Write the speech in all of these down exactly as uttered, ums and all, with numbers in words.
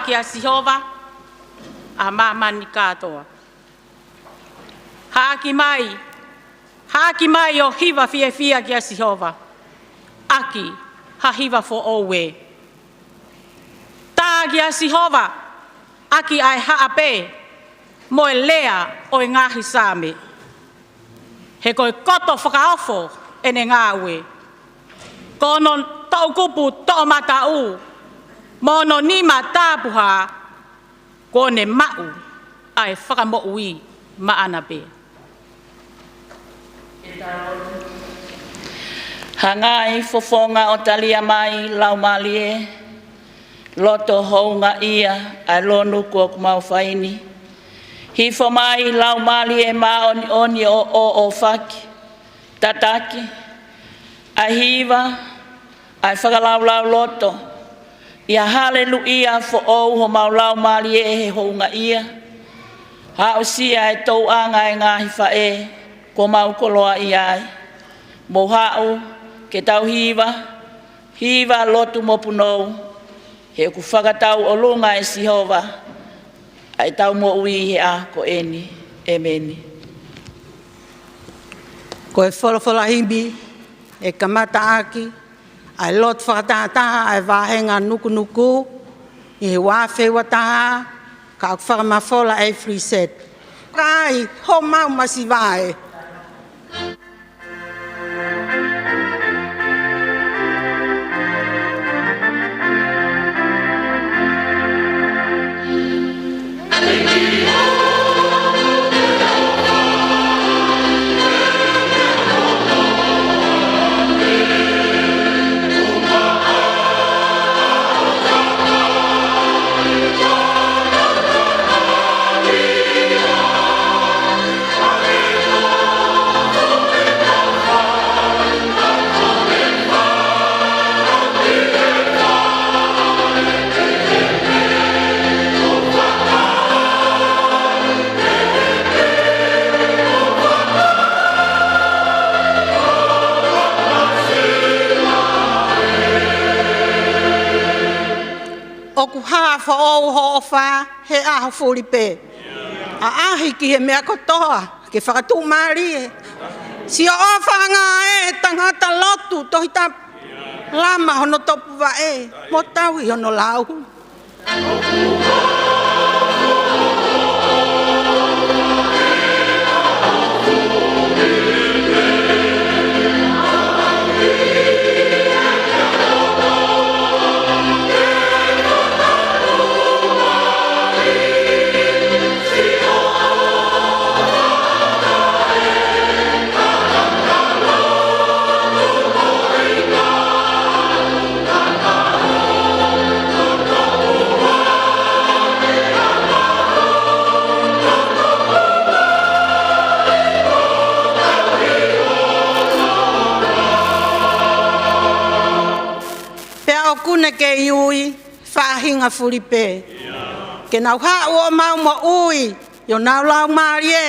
kia Sihova ʻa māmani kātoa. Haʻaki mai, haʻaki mai ʻo hiva fiefia kia Sihova, ʻaki ha hiva foʻou ē. Tā kia Sihova, ʻaki ʻa e haʻape mo e lea ʻo e ngaahi Saame. He ko e koto fakaofo ʻene ngāue. Ko hono toʻukupu toʻomataʻu mo hono nima tapuhā, kuo ne maʻu ʻa e fakamoʻui maʻana pē. Ha ngaahi fofonga ʻo talia mai, Laumālie, loto houngaʻia ʻa e lonu kuo mau fai ni. Hifo mai, Laumālie Māʻoniʻoni, ʻo, ʻo, ʻo faki, tataki ʻa e hiva, ʻa e fakalaulauloto ʻi ha haleluʻia foʻou homau laumālie he houngaʻia. Aʻusia e tōʻonga ʻa e ngaahi faʻē kuo mau koloaʻia ai. Mou haʻu ke tau hiva, hiva lotu mo punou, he ʻoku fakatauʻolunga ʻe Sihova ʻa ʻetau moʻui he ʻaho ko eni. ʻEmeni. Ko e folofola himi ʻe kamata ʻaki ʻa e lotu fakatahataha ʻa e vāhenga nukunuku ʻi he ua afe ua taha, ka ʻoku fakamafola ʻe Free Set. Kae ʻai homau masiva ē. ʻOku hā foʻou hoʻo ʻofa he ʻaho fuli pē. ʻAʻahi ki he meʻa kotoa ke fakatuʻumālie. Sio ʻofa ʻa e tangata lotu Tohi Tapu. Lama hono topuvaʻe mo tauhi hono lau. Pea ʻoku ne kei ui faʻahinga fuli pē ke nau haʻu ʻo maʻu moʻui ʻi honau laumālie.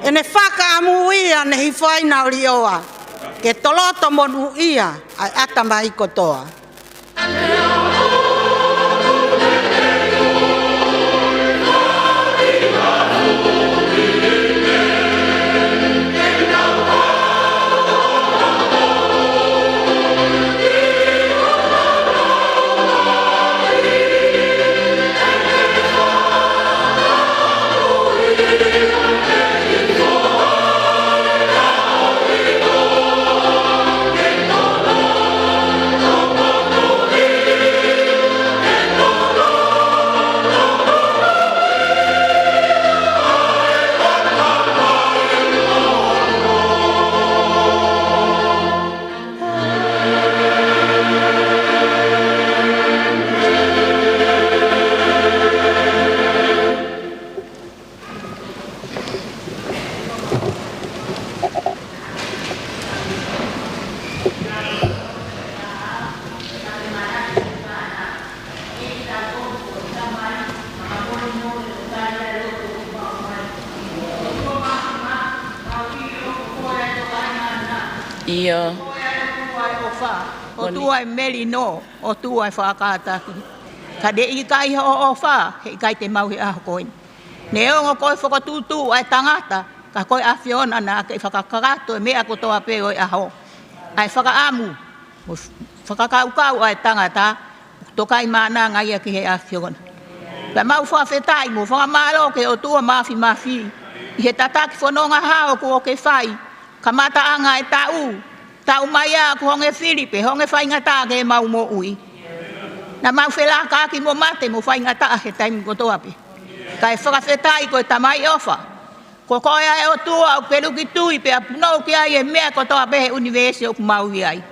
ʻEne fakaʻamu ia ne hifo ai ʻenau liʻoa, ke toloto monūʻia ʻa e ʻatamai kotoa. ʻIo. ʻOtua ʻofa, ʻOtua melino, ʻOtua fakataki. Ka ne ʻikai hoʻo ʻofa, he ʻikai te mau he ʻaho ko eni. Neongo ko e fokotuʻutuʻu ʻa e tangata, ka ko e ʻAfiona naʻa ke fakakakato e meʻa kotoa pē ʻo e ʻaho. ʻA e fakaʻamu, mo e fakakaukau ʻa e tangata, ʻoku tokaimaʻananga ia ki he ʻAfiona. Pea mau fakafetaʻi mo fakamālō ki he ʻOtua Māfimafi, ʻi he tataki fononga hao kuo ke fai, kamataʻanga e taʻu, taʻu mai ā ʻoku honge fili pē honge faingataʻa ki heʻemau moʻui. Naʻa mau felākaki mo mate mo faingataʻa he taimi kotoa pē. Kae fakafetaʻi ko e Tamai ʻofa. Ko koe ʻa e ʻOtua ʻoku ke luki tui pea punou ki ai e meʻa kotoa pē he ʻunivēsi ʻoku mau ʻi ai.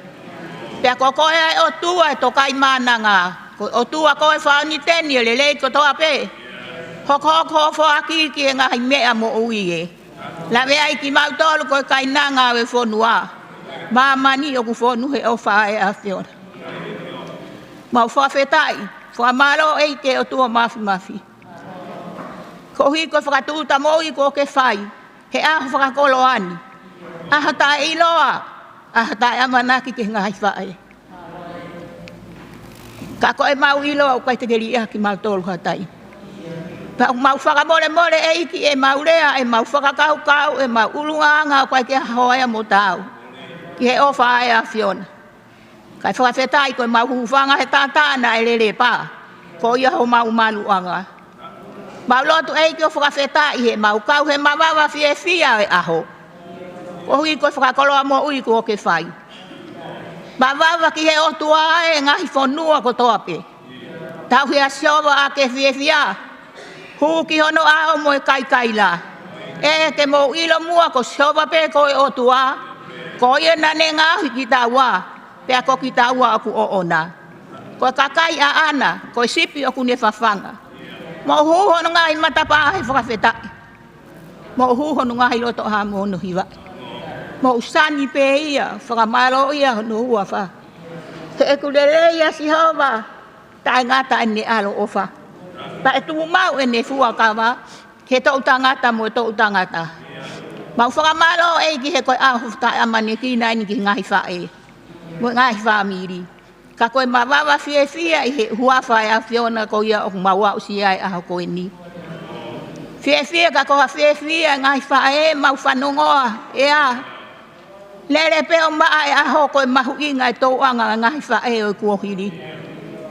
Pea ko koe ʻa e ʻOtua ʻe tokaimaʻananga. Ko e ʻOtua ko e fāniteni e lelei kotoa pē. Hokohoko hoʻo foaki ki he ngaahi meʻa moʻui ē. Laveʻi kimautolu ko e kainanga ʻo e fonua. Māmani ʻoku fonu he ʻofa ʻa e ʻAfiona. Mau fakafetaʻi, fakamālō ʻEiki ʻOtua Māfimafi. Koeʻuhi ko e fakatūʻuta moʻui kuo ke fai, he ʻaho fakakoloa ni. ʻAho taʻeʻiloa, ʻaho taʻeʻamanaki ki he ngaahi faʻē. Ka ko ʻemau ʻilo ʻoku ʻikai te ke liʻaki kimautolu ha taimi. Pea ʻoku mau fakamolemole ʻEiki ʻemau lea, ʻemau fakakaukau, ʻemau ʻulungaanga ʻoku ʻikai ke ʻaho ia mo taau. Ki he ʻofa ʻa e ʻAfiona. Kae fakafetaʻi ko ʻemau hūfanga he taʻataʻa naʻe lele pā. Ko ia homau maluʻanga. Mau lotu ʻEiki ʻo fakafetaʻi he mau kau he mavava fiefia e ʻaho. Koeʻuhi ko e fakakoloa moʻui kuo ke fai. Mavava ki he ʻOtua e ngaahi fonua kotoa pē. Tauhi ʻa Sihova ʻa ke fiefia. Hū ki hono ʻao mo e kaikaila. ʻE ke mou ʻilo muʻa ko Sihova pē ko e ʻOtua. Ko ia naʻa ne ngaohi kitaua. Pea ko kitaua ʻoku ʻoʻona. Ko e kakai ʻaʻana, ko e sipi ʻoku ne fafanga. Mou hū hono ngaahi matapā he fakafetaʻi. Mou hū hono ngaahi lotoʻā mo hono hiva. Mou sani pē ia, fakamālō ia hono huafa. He ʻoku lelei ʻa Sihova, taʻengata ʻene ʻaloʻofa. Pea ʻe tuʻu maʻu ʻene fuakava, he toʻu tangata mo e toʻu tangata. Mau fakamālō ʻEiki he ko e ʻaho taʻeʻamanekina eni ki he ngaahi faʻē. Mo e ngaahi fāmili. Ka ko e mavava fiefia ʻi he huafa ʻa e ʻAfiona ko ia ʻoku mau aʻusia e ʻaho ko eni. Fiefia ka ko ha fiefia e ngaahi faʻē mau fanongoa ʻe ā. Lele pē ʻo maʻa e ʻaho ko e mahuʻinga e tōʻonga e ngaahi faʻē ʻo e kuohili.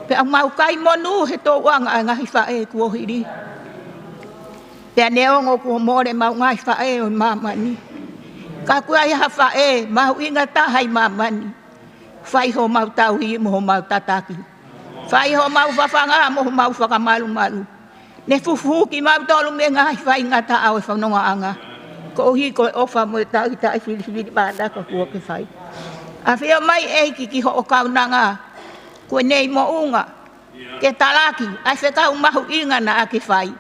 Pea mau kai monū he tōʻonga e ngaahi faʻē kuohili. Pea neongo kuo mole mau ngaahi faʻē ʻo e māmani. Ka ʻoku ʻi ai ha faʻē mahuʻinga taha ʻi māmani. Fai homau tauhi mo homau tataki. Fai homau fafanga mo homau fakamalumalu. Ne fufuhu kimautolu mei he ngaahi faingataʻa ʻo e fonongaʻanga. Koeʻuhi ko e ʻofa mo e tauhi taʻefilisili mānava kuo ke fai. ʻAfio mai ʻEiki ki hoʻo kaunanga. Kuo ne ʻi moʻunga. Ke talaki, ʻa e fekau mahuʻinga naʻa ke fai.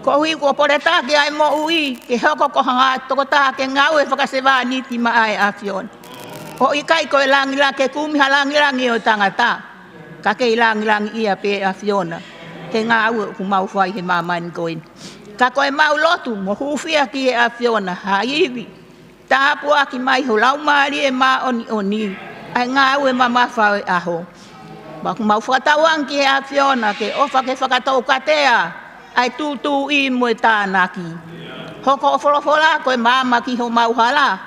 Koeʻuhi kuo poletaki ʻa e moʻui, ke hoko ko ha ngaahi tokotaha ke ngāue fakasevāniti maʻa e ʻAfiona. ʻOku ʻikai ko e langilangi ke kumi ha langilangi ʻo e tangata. Ka ke ʻi langilangiʻia pē ʻAfiona. He ngāue ʻoku mau fai he māmani ko eni. Ka ko ʻemau lotu, mo hūfia ki he ʻAfiona, ha ivi. Tāpuaki mai ho Laumālie Māʻoniʻoni, ʻa e ngāue mamafa ʻo e ʻaho. Pea ʻoku mau fakatauange ki he ʻAfiona, ke ʻofa ke fakataukatea, ʻa e tūtuuʻi mo e tānaki. Hoko ʻo folofola ko e maama ki homau hala,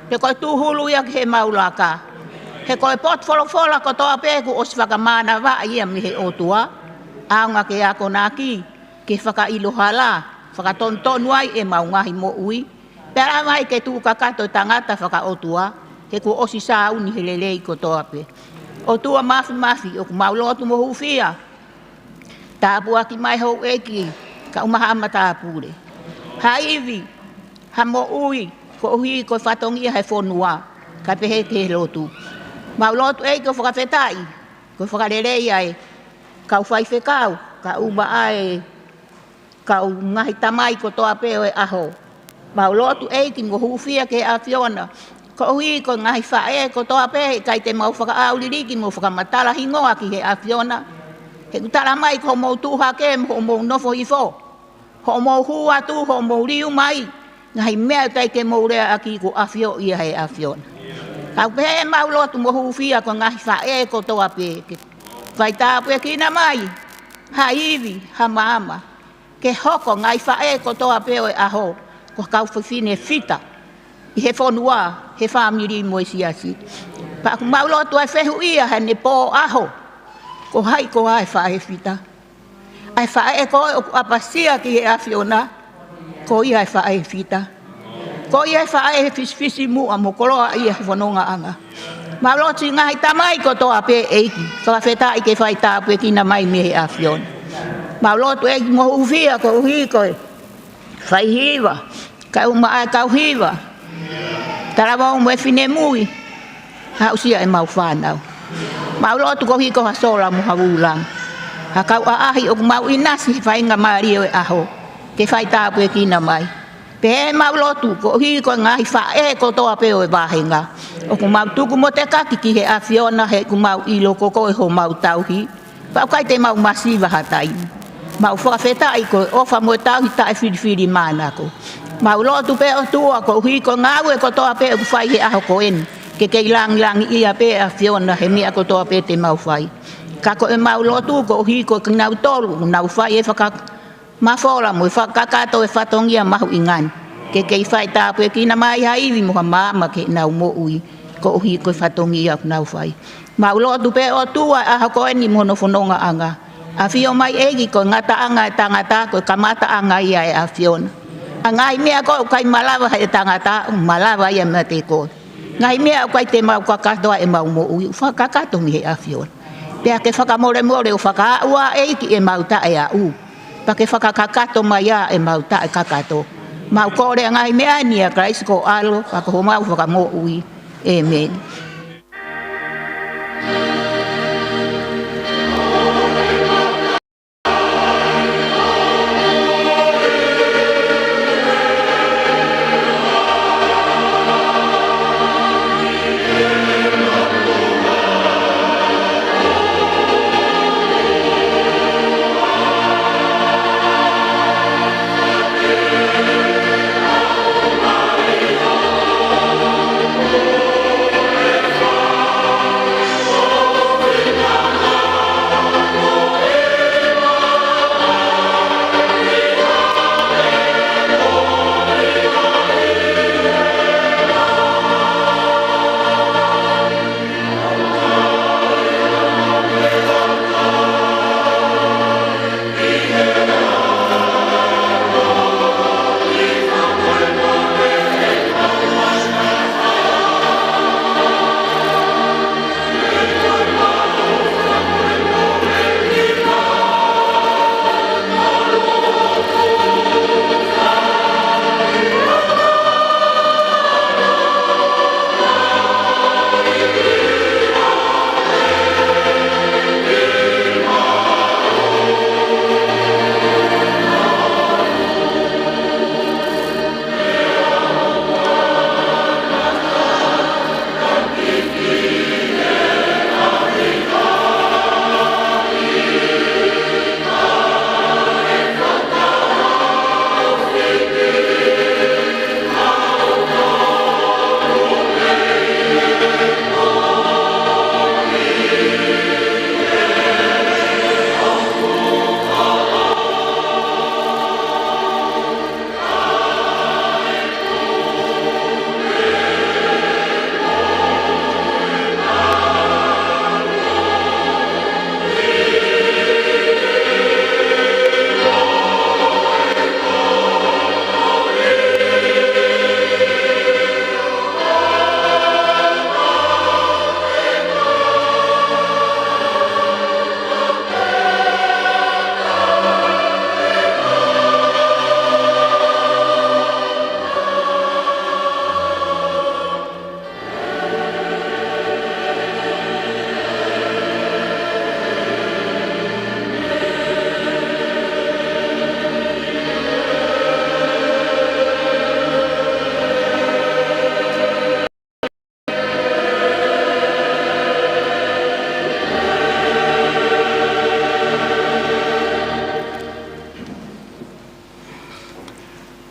he ko e tūhulu ia ki heʻemau laka. He ko e potu folofola kotoa pē kuo ʻosi fakamānavaʻi ia mei he ʻOtua, ʻaonga ke akonaki, ke fakaʻilo hala, fakatonutonu ai ʻemau ngaahi moʻui. Pea lava ai ke tuʻu kakato e tangata fakaʻotua, he kuo ʻosi sāuni he lelei kotoa pē. ʻOtua Māfimafi, ʻoku mau lotu mo hūfia. Tāpuaki mai houʻeiki, kae ʻumaʻā ha matāpule. Ha ivi, ha moʻui, koeʻuhi ko e fatongia he fonua, kae pehē ki he lotu. Mau lotu ʻEiki ʻo fakafetaʻi, ko e fakalelei ʻa e kau faifekau, kae ʻumaʻā e kau ngaahi tamai kotoa pē ʻo e ʻaho. Mau lotu ʻEiki mo hūfia ki he ʻAfiona. Koeʻuhi ko e ngaahi faʻē kotoa pē, ʻikai te mau fakaʻauliliki mo fakamatala hingoa ki he ʻAfiona. He ʻoku tala mai ko hoʻomou tuʻu hake mo hoʻomou nofo hifo. Hoʻomou hū atu, hoʻomou liu mai. Ngaahi meʻa ʻoku ʻikai ke mou leaʻaki kuo ʻafioʻi ia he ʻAfiona. Kau pehē mau lotu mo hūfia ko e ngaahi faʻē kotoa pē. Ke fai tāpuekina mai. ha ivi, ha maama, ke hoko ngaahi faʻē kotoa pē ʻo e ʻaho ko ha kau fefine fita ʻi he fonua, he fāmili mo e siasi. Pea ʻoku mau lotu ʻa e fehuʻia heʻene pō ʻaho, ko hai koā e faʻē fita? ʻA e faʻē ko ē ʻoku ʻapasia ki he ʻAfiona, ko ia e faʻē fita. Ko ia e faʻē fisifisimuʻa mo koloaʻia he fonongaʻanga. Mau lotu ʻi he ngaahi tamai kotoa pē, ʻEiki, fakafetaʻi ke fai tāpuekina mai mei he ʻAfiona. Mau lotu, ʻEiki, mo hūfia koeʻuhi ko e fai hiva, kae ʻumaʻā e kau hiva, talavou mo e finemui, aʻusia ʻemau fānau. Mau lotu koeʻuhi ko ha sola mo ha vūlanga, ha kau ʻaʻahi ʻoku mau ʻinasi he faingamālie ʻo e ʻaho, ke fai tāpuekina mai. Pea mau lotu koeʻuhi ko e ngaahi faʻē kotoa pē ʻo e vāhenga, ʻoku mau tuku mo tekaki ki he ʻAfiona, he ʻoku mau ʻilo ko koe homau tauhi. Pea ʻoku ʻikai te mau masiva ha taimi. Mau fakafetaʻi ko e ʻofa mo e tauhi taʻefilifilimānako. Mau lotu pē, ʻOtua, koeʻuhi ko e ngāue kotoa pē ʻoku fai he ʻaho ko eni, ke kei langilangiʻia pē ʻa e ʻAfiona he meʻa kotoa pē te mau fai. Ka ko ʻemau lotu koeʻuhi ko kinautolu ʻoku nau fai e fakamafola mo e fakakakato e fatongia mahuʻinga ni, ke kei fai tāpuekina mai ha ivi mo ha maama ki heʻenau moʻui, koeʻuhi ko e fatongia ʻoku nau fai. Mau lotu pē, ʻOtua, ʻa e ʻaho ko eni mo hono fonongaʻanga. ʻAfio mai, ʻEiki, ko e ngataʻanga e tangata, ko e kamataʻanga ia e ʻAfiona. ʻA e ngaahi meʻa ko ē ʻoku ʻikai malava ʻe he tangata, ʻoku malava ia meiate koe. Ngaahi meʻa ʻoku ʻikai te mau kakato ai ʻemau moʻui, ʻoku fakakakato mei he ʻAfiona. Pea ke fakamolemole ʻo fakaaʻu ā, ʻEiki, ʻemau taʻeaʻu. Pea ke fakakakato mai ā ʻemau taʻekakato. Mau kole ʻa e ngaahi meʻa ni ʻia Kalaisi ko ho ʻAlo, pea ko homau Fakamoʻui. ʻĒmeni.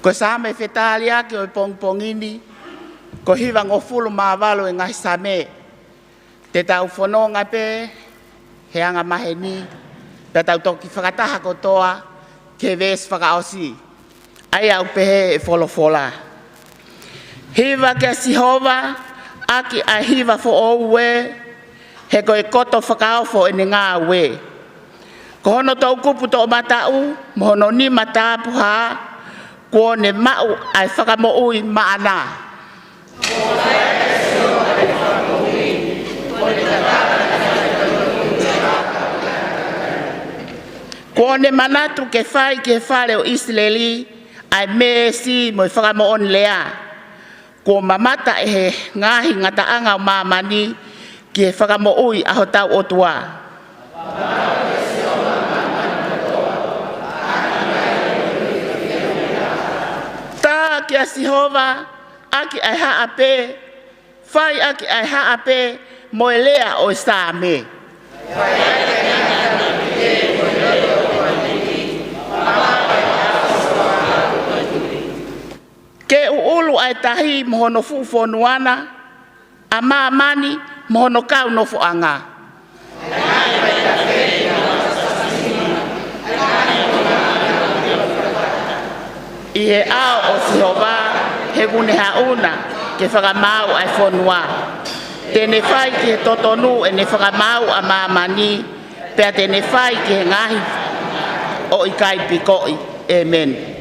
Ko e Saame fetaliaki ʻo e pongipongi ni, ko e hivangofulu mā valu e ngaahi Saame. Te tau fononga pē he anga maheni, Pea tau toki fakataha kotoa ki he veesi fakaʻosi. ʻA ia ʻoku pehē ʻe he folofola: Hiva kia Sihova, ʻaki ʻa e hiva foʻou ē, he ko e koto fakaofo ʻene ngāue. Ko hono toʻukupu toʻomataʻu, mo hono nima tapuhā, kuo ne maʻu ʻa e fakamoʻui maʻana. Kuo ne manatu ke fai ki he fale ʻo ʻIsileli ʻa e meesi mo e fakamoʻoni lea. Kuo mamata ʻe he ngaahi ngataʻanga ʻo māmani ki he fakamoʻui ʻa hotau ʻOtua. Tā kia Sihova, ʻaki ʻa e haʻape, fai ʻaki ʻa e haʻape mo e lea ʻo e Saame. Ke ʻuʻulu ʻa e tahi mo hono fuʻu fonua na, ʻa māmani mo hono kau nofoʻanga. ʻI he ʻao ʻo Sihova, he ʻoku ne haʻu na ke fakamaau ʻa e fonua. Te ne fai ki he totonu ʻene fakamaau ʻa māmani, pea te ne fai ki he ngaahi ʻo ʻikai pikoʻi. ʻĒmeni.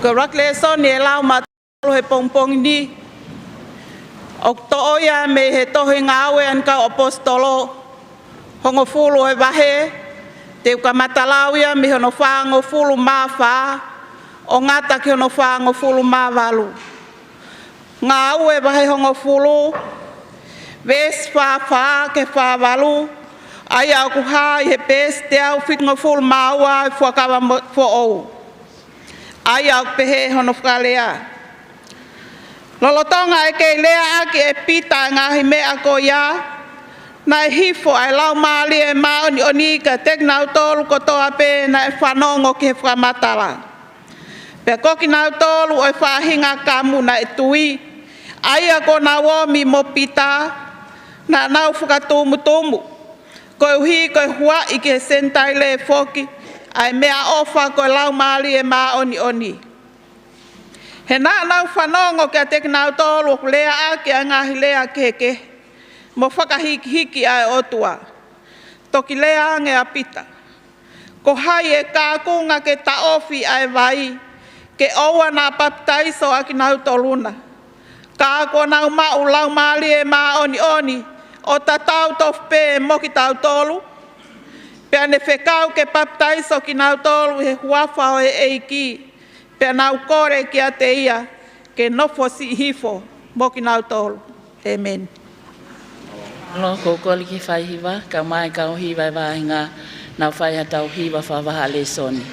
Ko e ʻuluaki lēsoni ʻe lau maʻa tautolu he pongipongi ni, ʻoku toʻo ia mei he tohi Ngāue ʻa e Kau ʻAposetolo, hongofulu ʻo e vahe, te u kamata lau ia mei hono fāngofulu mā fā, ʻo ngata ki hono fāngofulu mā valu. Ngāue vahe hongofulu, veesi fā fā ki he fā valu, ʻa ia ʻoku hā ʻi he peesi teau fitungofulu mā ua ʻo e Fuakava Mo-, Foʻou. ʻA ia ʻoku pehē hono fakalea: Lolotonga e kei lea ʻaki ʻe Pita ʻa e ngaahi meʻa ko ia, naʻe hifo ʻa e Laumālie Māʻoniʻoni kiate kinautolu kotoa pē naʻe fanongo ki he fakamatala. Pea ko kinautolu ʻo e faʻahinga kamu naʻe tui, ʻa ia kuo nau omi mo Pita, naʻa nau fakatumutumu, koeʻuhi ko e huaʻi ki he Senitaile foki ʻa e meʻaʻofa ko e Laumālie Māʻoniʻoni. He naʻa nau fanongo kiate kinautolu ʻoku lea ʻaki ʻa e ngaahi lea kehekehe mo fakahikihiki ʻa e ʻOtua. Toki lea ange ʻa Pita: Ko hai ʻe kākunga ke taʻofi ʻa e vai, ke ʻoua naʻa papitaiso ʻa kinautolu na? Ka kuo nau maʻu Laumālie Māʻoniʻoni ʻo tatau tofu pē mo kitautolu? Pea ne fekau ke papitaiso kinautolu ʻi he huafa ʻo e ʻEiki, pea nau kole kiate ia ke nofo siʻi hifo mo kinautolu. ʻĒmeni. Mālō, ko e kole ki he faihiva, kae ʻumaʻā e kau hiva ʻi he vahenga, nau fai haʻatau hiva fakavahaʻa lēsoni.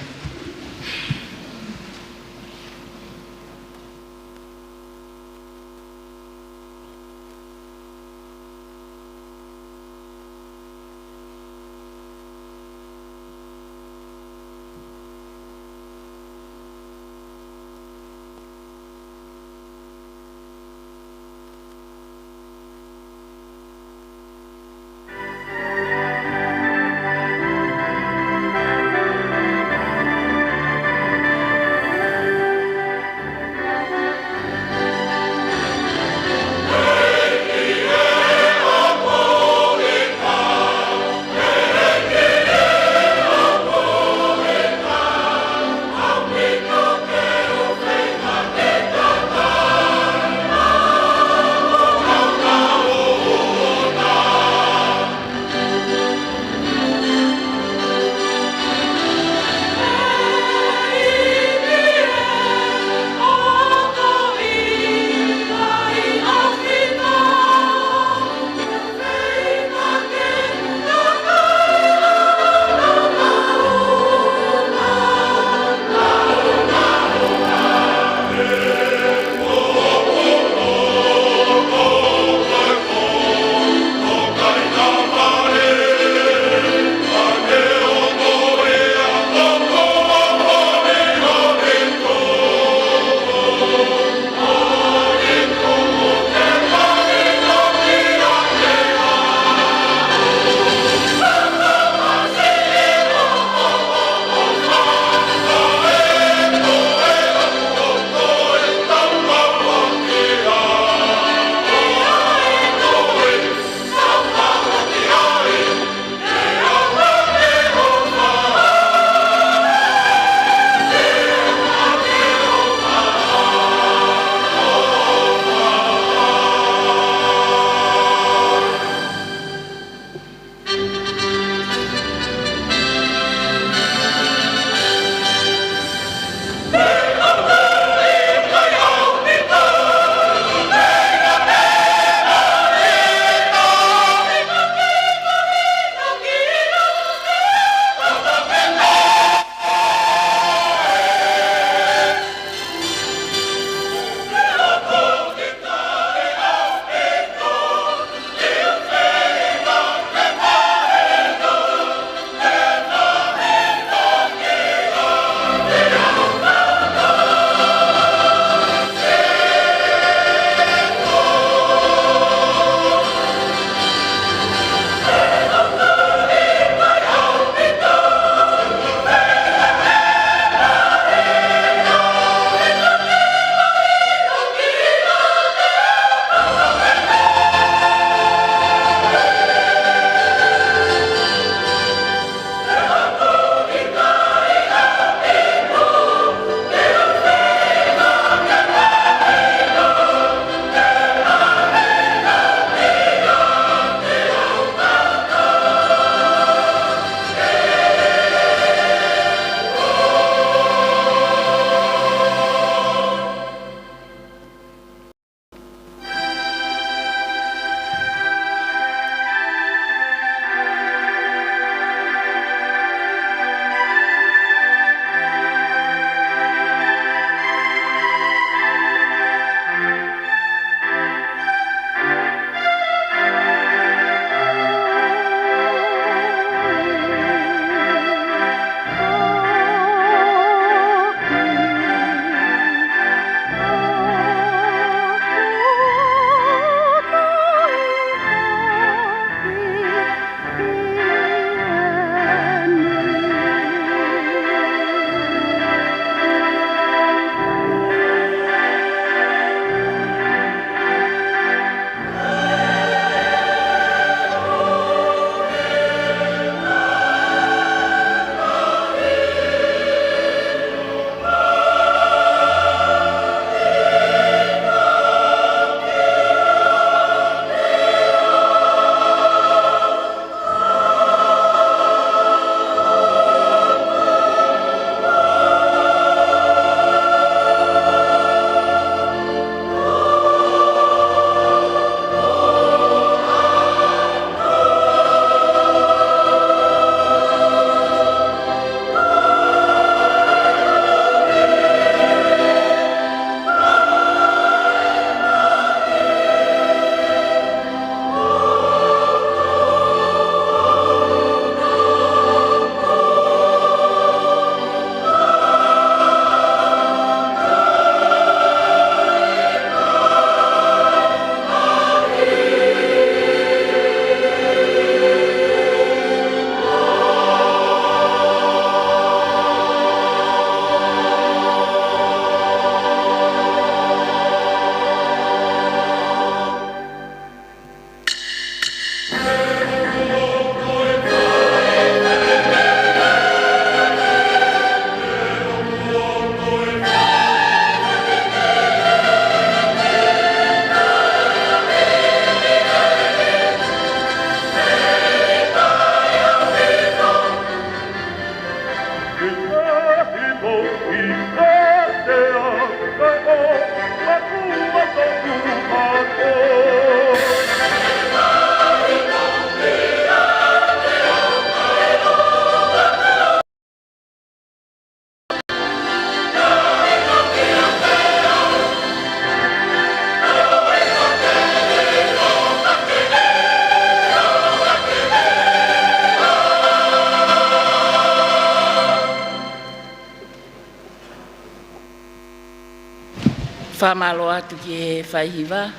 Fakamālō atu ki he faihiva,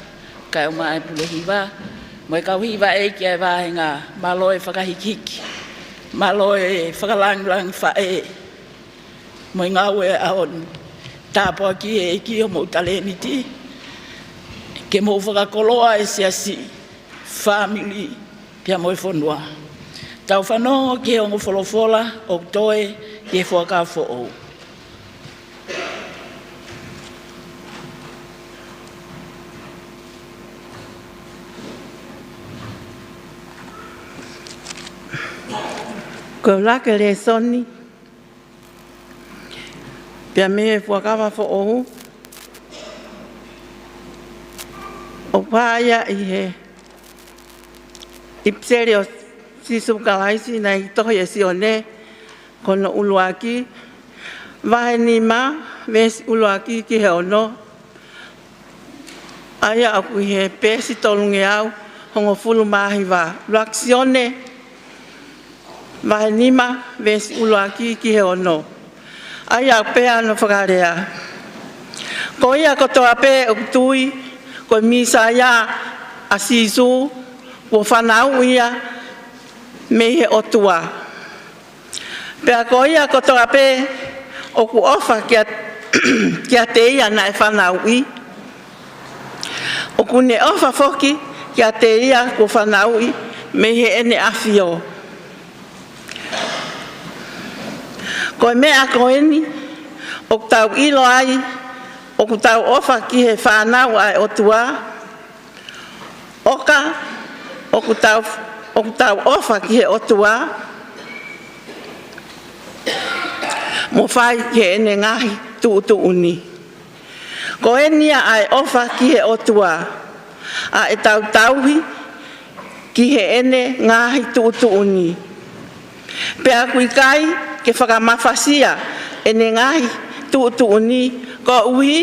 kae ʻumaʻā e pule hiva, mo e kau hiva ʻeiki ʻa e vāhenga, mālō e fakahikihiki, mālō e fakalangilangi faʻē, mo e ngāue ʻaho ni. Tāpuakiʻi ʻe he ʻEiki hoʻomou talēniti, ke mou fakakoloa e siasi, fāmili, pea mo e fonua. Tau fanongo ki he ongo folofola ʻoku toe ki he Fuakava Foʻou. Ko e ʻuluaki lēsoni pea mei he Fuakava Foʻou, ʻoku hā ia ʻi he ʻIpiseli ʻo Sīsū Kalaisi naʻe tohi ʻe Sione, ko hono ʻuluaki, vahe nima, veesi ʻuluaki ki he ono, ʻa ia ʻoku ʻi he peesi tolungeau hongofulu mā hiva. ʻUluaki Sione, vahe nima, veesi ʻuluaki ki he ono. ʻA ia ʻoku pehē hono fakalea: Ko ia kotoa pē ʻoku tui ko e Mīsaia ʻa Sīsū, kuo fanauʻi ia mei he ʻOtua. Pea ko ia kotoa pē ʻoku ʻofa kia, kiate ia naʻe fanauʻi, ʻoku ne ʻofa foki kiate ia kuo fanauʻi mei heʻene ʻAfio. Ko e meʻa ko eni ʻoku tau ʻilo ai ʻoku tau ʻofa ki he fānau ʻa e ʻOtua, ʻoka ʻoku tau, ʻoku tau ʻofa ki he ʻOtua, mo fai ki heʻene ngaahi tuʻutuʻuni. Ko eni ia ʻa e ʻofa ki he ʻOtua, ʻa ʻetau tauhi ki heʻene ngaahi tuʻutuʻuni. Pea ʻoku ʻikai ke fakamafasia ʻene ngaahi tuʻutuʻuni, koeʻuhi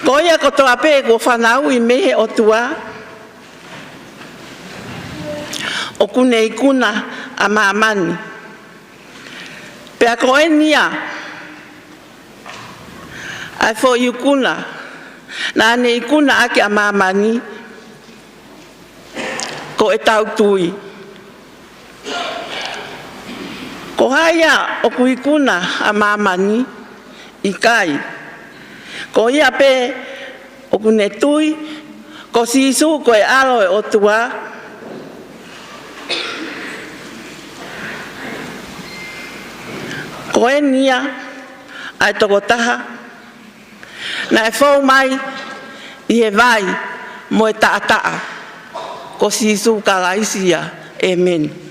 ko ia kotoa pē kuo fanauʻi mei he ʻOtua, ʻoku ne ikuna ʻa māmani. Pea ko eni ia ʻa e foʻi ikuna naʻa ne ikuna ʻaki ʻa māmani, ko ʻetau tui. Ko hai ia ʻoku ikuna ʻa māmani? ʻIkai. Ko ia pē ʻoku ne tui ko Sīsū ko e ʻAlo ʻo e ʻOtua. Ko eni ia ʻa e tokotaha naʻe fou mai ʻi he vai mo e taʻataʻa, ko Sīsū Kalaisi ia. ʻĒmeni.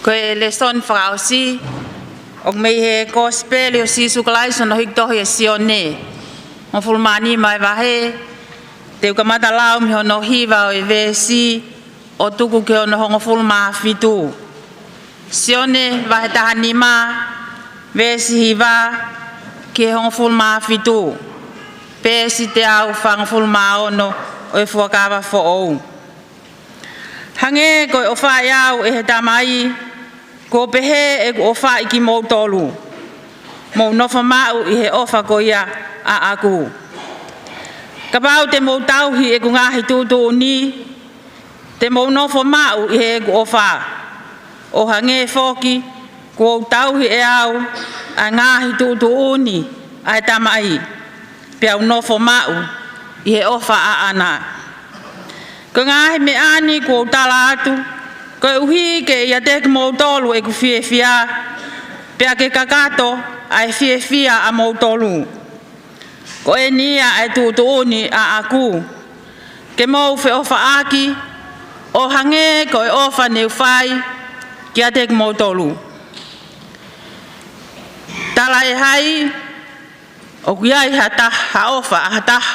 Ko e lēsoni fakaʻosi ʻoku mei he Kosipeli ʻo Sīsū Kalaisi hono hiki tohi ʻe Sione, hongofulu mā nima ʻo e vahe. Te u kamata lau mei hono hiva ʻo e veesi ʻo tuku ki hono hongofulu mā fitu. Sione vahe taha nima, veesi hiva ki he hongofulu mā fitu, peesi teau fāngofulu mā ono ʻo e Fuakava Foʻou. Hangē ko e ʻofaʻi au ʻe he Tamai, kuo pehē ʻeku ʻofaʻi kimoutolu, mou nofo maʻu ʻi he ʻofa ko ia ʻaʻaku. Kapau te mou tauhi ʻeku ngaahi tuʻutuʻuni, te mou nofo maʻu ʻi heʻeku ʻofa, ʻo hangē foki kuo u tauhi ʻe au ʻa e ngaahi tuʻutuʻuni ʻa e Tamai, peau nofo maʻu ʻi he ʻofa ʻaʻana. Ko e ngaahi meʻa ni kuo u tala atu, koeʻuhi ke ʻiate kimoutolu ʻeku fiefia, pea ke kakato ʻa e fiefia ʻamoutolu. Ko eni ia ʻa e tuʻutuʻuni ʻaʻaku, ke mou feʻofaʻaki, ʻo hangē ko e ʻofa ne u fai kiate kimoutolu. Talaʻehai ʻoku ʻi ai ha taha, ha ʻofa ʻa ha taha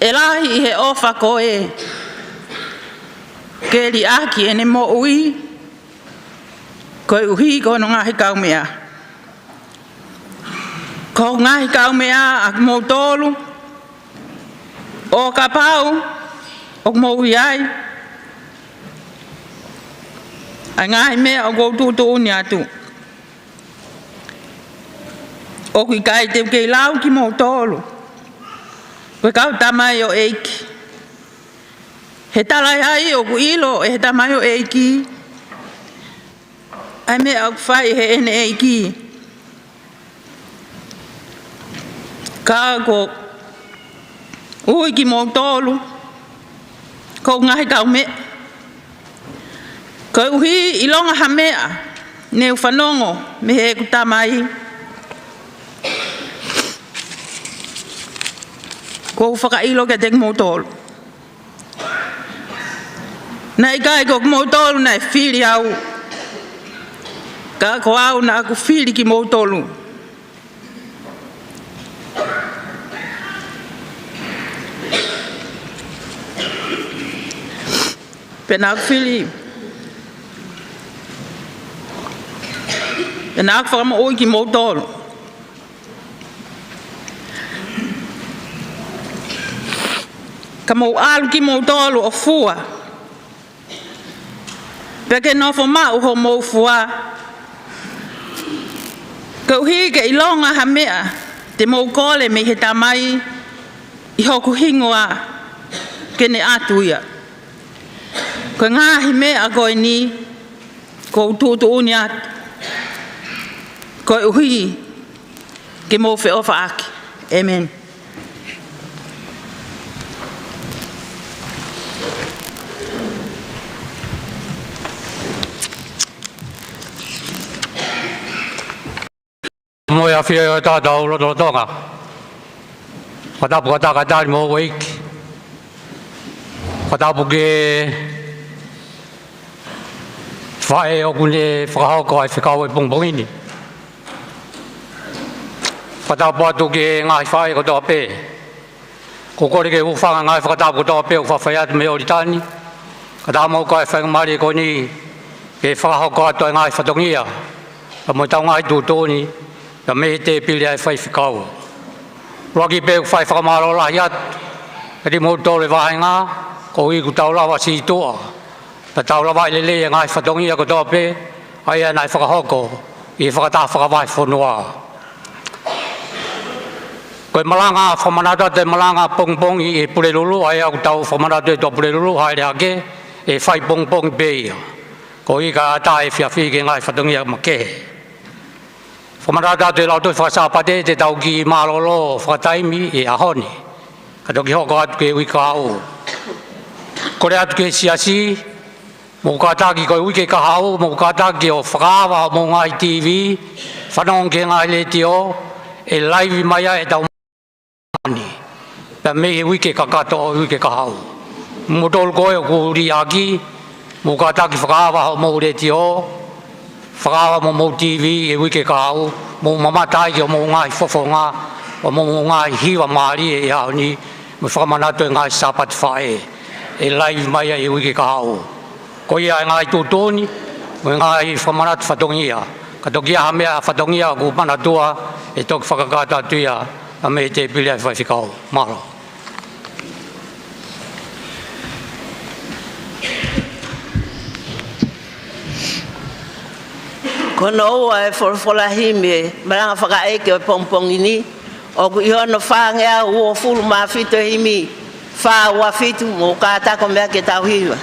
ʻe lahi ʻi he ʻofa ko ē ke liʻaki ʻene moʻui, koeʻuhi ko hono ngaahi kaumeʻa. Ko hoku ngaahi kaumeʻa ʻa kimoutolu, ʻO kapau ʻoku mou ʻi ai ʻa e ngaahi meʻa ʻoku ou tuʻutuʻuni atu, ʻoku ʻikai te u kei lau kimoutolu ko e kau tamaioʻeiki. He talaʻehai ʻoku ʻilo ʻe he tamaioʻeiki ʻa e meʻa ʻoku fai ʻe heʻene ʻeiki. Ka ʻoku ou ui kimoutolu ko e ngaahi kaumeʻa, koeʻuhi ʻilonga ha meʻa ne u fanongo mei heʻeku tamai, kuo u fakaʻilo kiate kimoutolu. Naʻe ʻikai ko kimoutolu naʻe fili au, ka ko au naʻa ku fili kimoutolu. Pea naʻa ku fili, pea naʻa ku fakamoʻui kimoutolu. Ka mou ʻalu kimoutolu ʻo fua, pea ke nofo maʻu hoʻomou fua, koeʻuhi ke ʻilonga ha meʻa te mou kole mei he Tamai ʻi hoku hingoa, ke ne ʻatu ia. Ko e ngaahi meʻa ko eni kuo u tuʻutuʻuni atu, koeʻuhi ke mou feʻofaʻaki. ʻĒmeni. Mo e ʻafio ʻi hotau lotolotonga. Fakatapu ki he tangata mo e houʻeiki. Fakatapu ki he faʻē ʻoku ne fakahoko ʻa e fekau ʻo e pongipongi ni. Fakatapu atu ki he ngaahi faʻē kotoa pē. ʻOku ou kole ke u hūfanga he ngaahi fakatapu kotoa pē ʻoku faʻa fai atu mei ʻOlitani. Kae ʻatā mo au ʻa e faingamālie ko eni ke fakahoko atu ʻa e ngaahi fatongia, pea mo ʻetau ngaahi tuʻutuʻuni, pea mei he tēpile ʻa e faifekau. ʻUluaki pē ʻoku ou fai e fakamālō lahi atu kiate kimoutolu e vāhenga, koeʻuhi kuo tau lava sītuʻa, pea tau lava ʻi he lelei ʻa e ngaahi fatongia kotoa pē ʻa ia naʻe fakahoko ʻi he fakataha fakafaifekau. Ko e malanga, fakamanatu atu e malanga pongipongi ʻa e Pulelulu, ʻa ia ʻoku tau fakamanatu ʻe he Tuʻapulelulu, hāʻele hake, ʻe fai pongipongi pē ia. Koeʻuhi ka ʻatā e efiafi ki he ngaahi fatongia makehe. Fakamanatu atu e Lautohi Faka-Sāpate, te tau kiʻi mālōlō fakataimi he ʻaho ni, kae toki hoko atu ki he uike kahaʻu. Kole atu ki he siasi, mou kātaki ko e uike kahaʻu, mou kātaki ʻo fakaava hoʻomou ngaahi TV, fanongo ki he ngaahi letiō, ʻe laivi mai ai ʻetau māhina ni, pea mei he uike kakato ʻo e uike kahaʻu. Mo kimoutolu ko ē ʻoku liʻaki, mou kātaki fakaava hoʻomou letiō, fakaava mo hoʻomou TV he uike kahaʻu, mou mamata ai ki hoʻomou ngaahi fofonga, ʻo mo hoʻomou ngaahi hiva mālie he ʻaho ni, mo e fakamanatu e ngaahi Sāpate Faʻē, ʻe laivi mai ai he uike kahaʻu. Ko ia e ngaahi tuʻutuʻuni mo e ngaahi fakamanatu fatongia. Ka toki ʻi ai ha meʻa fatongia ʻoku manatua, ʻe toki fakakakato atu ia mei he tēpile ʻa e faifekau. Mālō. Ko hono ua e folofola himi he malanga fakaʻeiki ʻo e pongipongi ni, ʻoku ʻi hono fāngeau uofulu mā fitu e himi, fā ua fitu, mou kātaki ʻo meʻa ke tau hiva.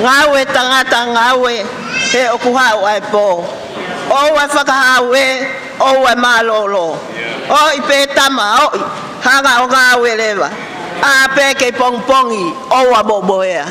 Ngāue tangata ngāue, he ʻoku haʻu ʻa e pō. ʻOua ʻe fakahau ē, ʻoua ʻe mālōlō. ʻOi pē tama, ʻoi, hanga ʻo ngāue leva. ʻĀ pē kei pongipongi, ʻoua ʻe momoʻea.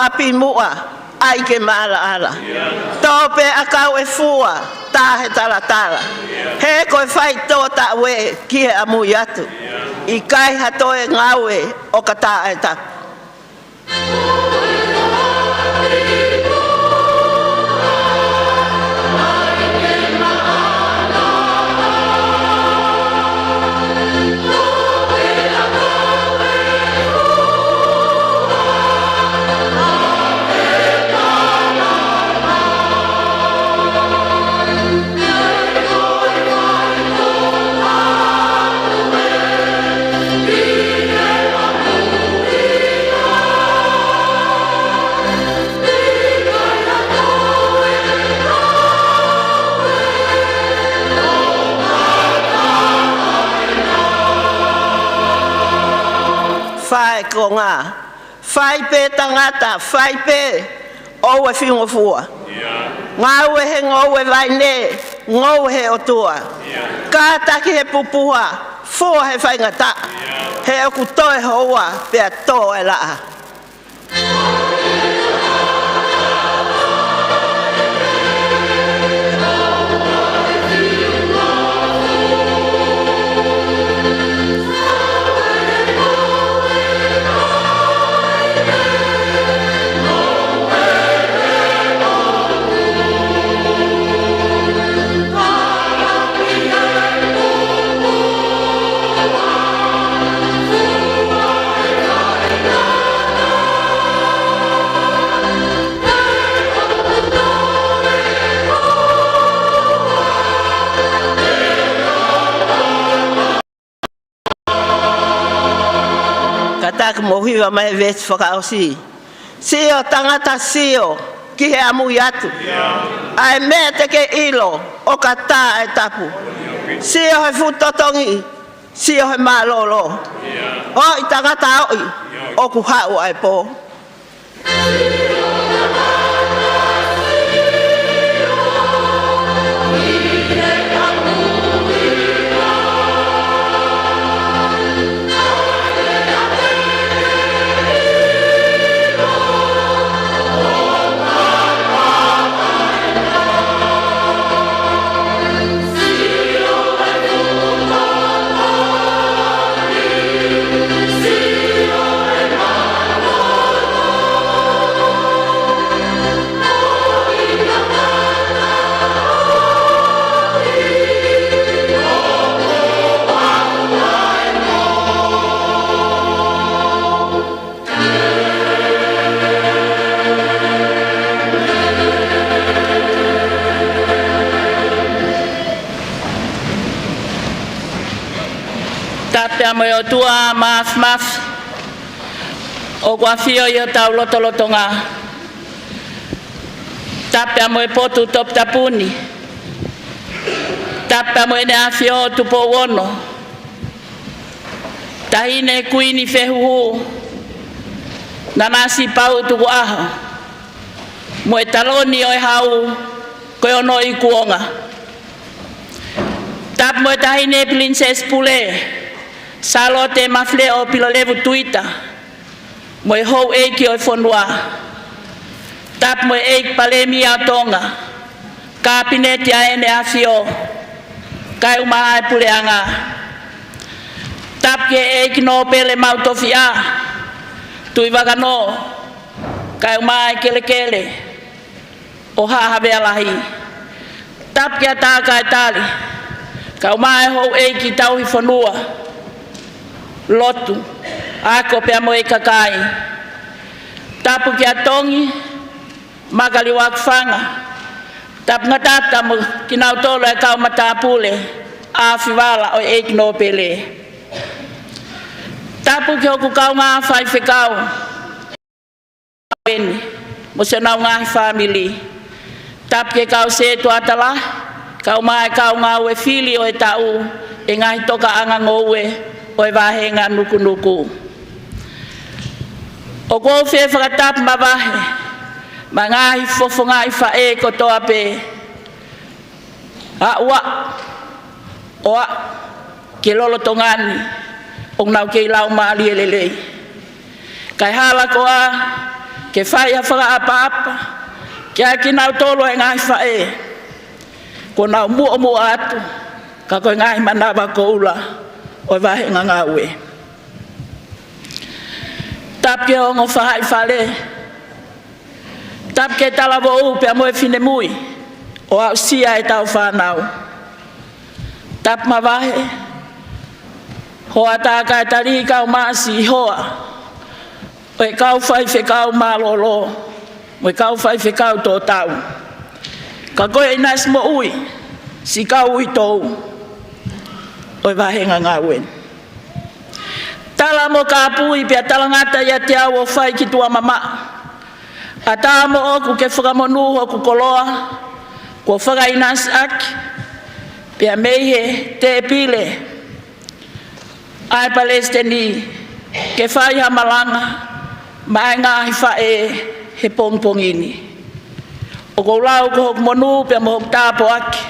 ʻapi muʻa, ʻai ke maʻalaʻala. Tō pē ʻakau ʻe fua, tā he talatala. He ko e faitoʻo taʻu ē ki he ʻamui atu. ʻIkai ha toe ngāue ʻo ka tā e tapu. Fai konga. Fai pē tangata, fai pē ʻoua ʻe fingofua. Ngāue he ngoue vaine, ngoue he ʻOtua. Kātaki he pupuha, fua he faingataʻa. He ʻoku toe houa pea tō e laʻā. Kātaki mou hiva mai e veesi fakaʻosi. Sio tangata sio ki he ʻamui atu. ʻA e meʻa te ke ʻilo ʻo ka tā e tapu. Sio he fuʻu totongi, sio he mālōlō. ʻOi tangata ʻoʻi, ʻoku haʻu ʻa e pō. Tapu pea mo e ʻOtua Māfimafi, ʻoku ʻafio ʻi hotau lotolotonga. Tapu pea mo e potu toputapu ni. Tapu pea mo ʻEne ʻAfio Tupou Ono. Taʻahine Kuini Fehuhu, Nanasipauʻu Tukuʻaho, mo e Taloni ʻo e Hau, ko e Ono ʻi Kuonga. Tapu mo e Taʻahine Pilinisesi Pule, Sālote Mafileʻo Pilolevu Tuita, mo e houʻeiki ʻo e fonua. Tapu mo e ʻEiki Palēmia ʻo Tonga, Kapineti ʻa ʻEne ʻAfio, kae ʻumaʻā e Puleʻanga. Tapu ki he ʻEiki Nōpele Maʻu Tofiʻa, Tuʻivakanō, kae ʻumaʻā e kelekele ʻo Haʻa Havea Lahi. Tapu kia Tākai Tali, kae ʻumaʻā e houʻeiki tauhi fonua, lotu, ako pea mo e kakai. Tapu kia Tongi, Makaliʻuakifanga. Tapu ngata atu mo kinautolu e kau matāpule ʻa Fivala ʻo e ʻEiki Nōpele. Tapu ki hoku kaungā faifekau eni, mo siʻonau ngaahi fāmili. Tapu ki he kau sētuata lahi, kae ʻumaʻā e kau ngāue fili ʻo e taʻu, ʻi he ngaahi tokaʻanga ngoue ʻo e vāhenga nukunuku. ʻOku ou fie fakatapu mavahe maʻa e ngaahi fofongaʻi faʻē kotoa pē, ʻa ʻoku ʻoatu ki he lolotonga ni, ʻoku nau kei laumālie lelei. Kae hala koā ke fai ha fakaʻapaʻapa kiate kinautolu ʻa e ngaahi faʻē kuo nau muʻomuʻa atu, ka ko e ngaahi manava koula ʻo e vahenga ngāue. Tapu ki he ongo faʻahi fale, tapu ki he talavou pea mo e finemui ʻo aʻusia ʻetau fānau. Tapu mavahe, hoa tā kae tali kau māsi hoa, ʻo e kau faifekau mālōlō, mo e kau faifekau tōtau. Ka ko e ʻinasi moʻui, siʻi kau uitou ʻo e vahenga ngāue. Tala mo kāpui pea talangata ʻiate au ʻo fai ki tuʻa mamaʻo. ʻAtā moʻoku ke fakamonū hoku koloa kuo fakaʻinasiʻaki, pea mei he tēpile ʻa e Palesiteni ke fai ha malanga maʻa e ngaahi faʻē he pongipongi ni. ʻOku ou lau ko hoku monū pea mo hoku tāpuaki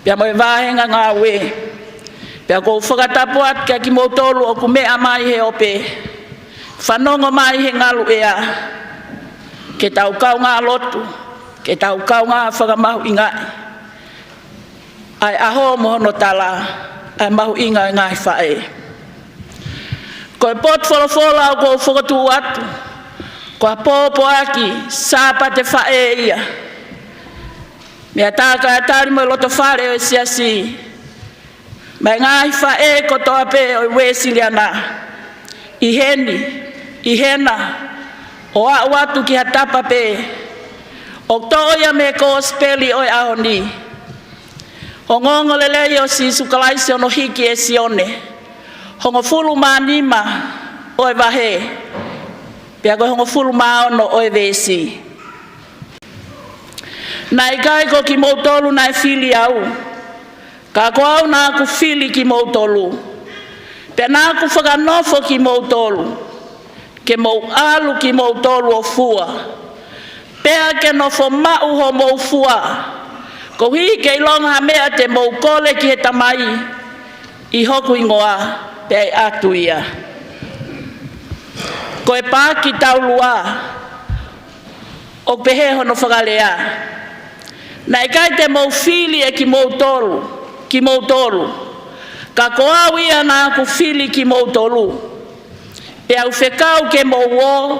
pea mo e vahenga ngāue. Pea ʻoku ou fakatapu atu kiate kimoutolu ʻoku meʻa mai he ope, fanongo mai he ngaluʻea, ke tau kaungā lotu, ke tau kaungā fakamahuʻingaʻi ʻa e ʻaho mo hono tala ʻa e mahuʻinga ʻo e ngaahi faʻē. Ko e potu folofola ʻoku ou fokotuʻu atu, ko ha pōpoaki Sāpate Faʻē ia. Meʻa tā kae tali mo e loto fale ʻo e siasi, maʻa e ngaahi faʻē kotoa pē ʻo e Uēsiliana, ʻi heni, ʻi hena, ʻo aʻu atu ki ha tapa pē, ʻoku toʻo ia mei he kosipeli ʻo e ʻaho ni. Ongoongolelei ʻo Sīsū Kalaisi ʻi hono hiki ʻe Sione, hongofulu mā nima ʻo e vahe, pea ko e hongofulu mā ono ʻo e veesi. Naʻe ʻikai ko kimoutolu naʻe fili au, ka ko au naʻa ku fili kimoutolu, pea naʻa ku fakanofo kimoutolu, ke mou ʻalu kimoutolu ʻo fua, pea ke nofo maʻu homou fua, koeʻuhi ke ʻilonga ha meʻa te mou kole ki he Tamai ʻi hoku hingoa, pea ʻe ʻatu ia. Ko e paaki taulua, ʻoku pehē hono fakalea: Naʻe ʻikai te mou fili ʻe kimoutolu, kimoutolu, ka ko au ia naʻa ku fili kimoutolu, peá u fekau ke mou ō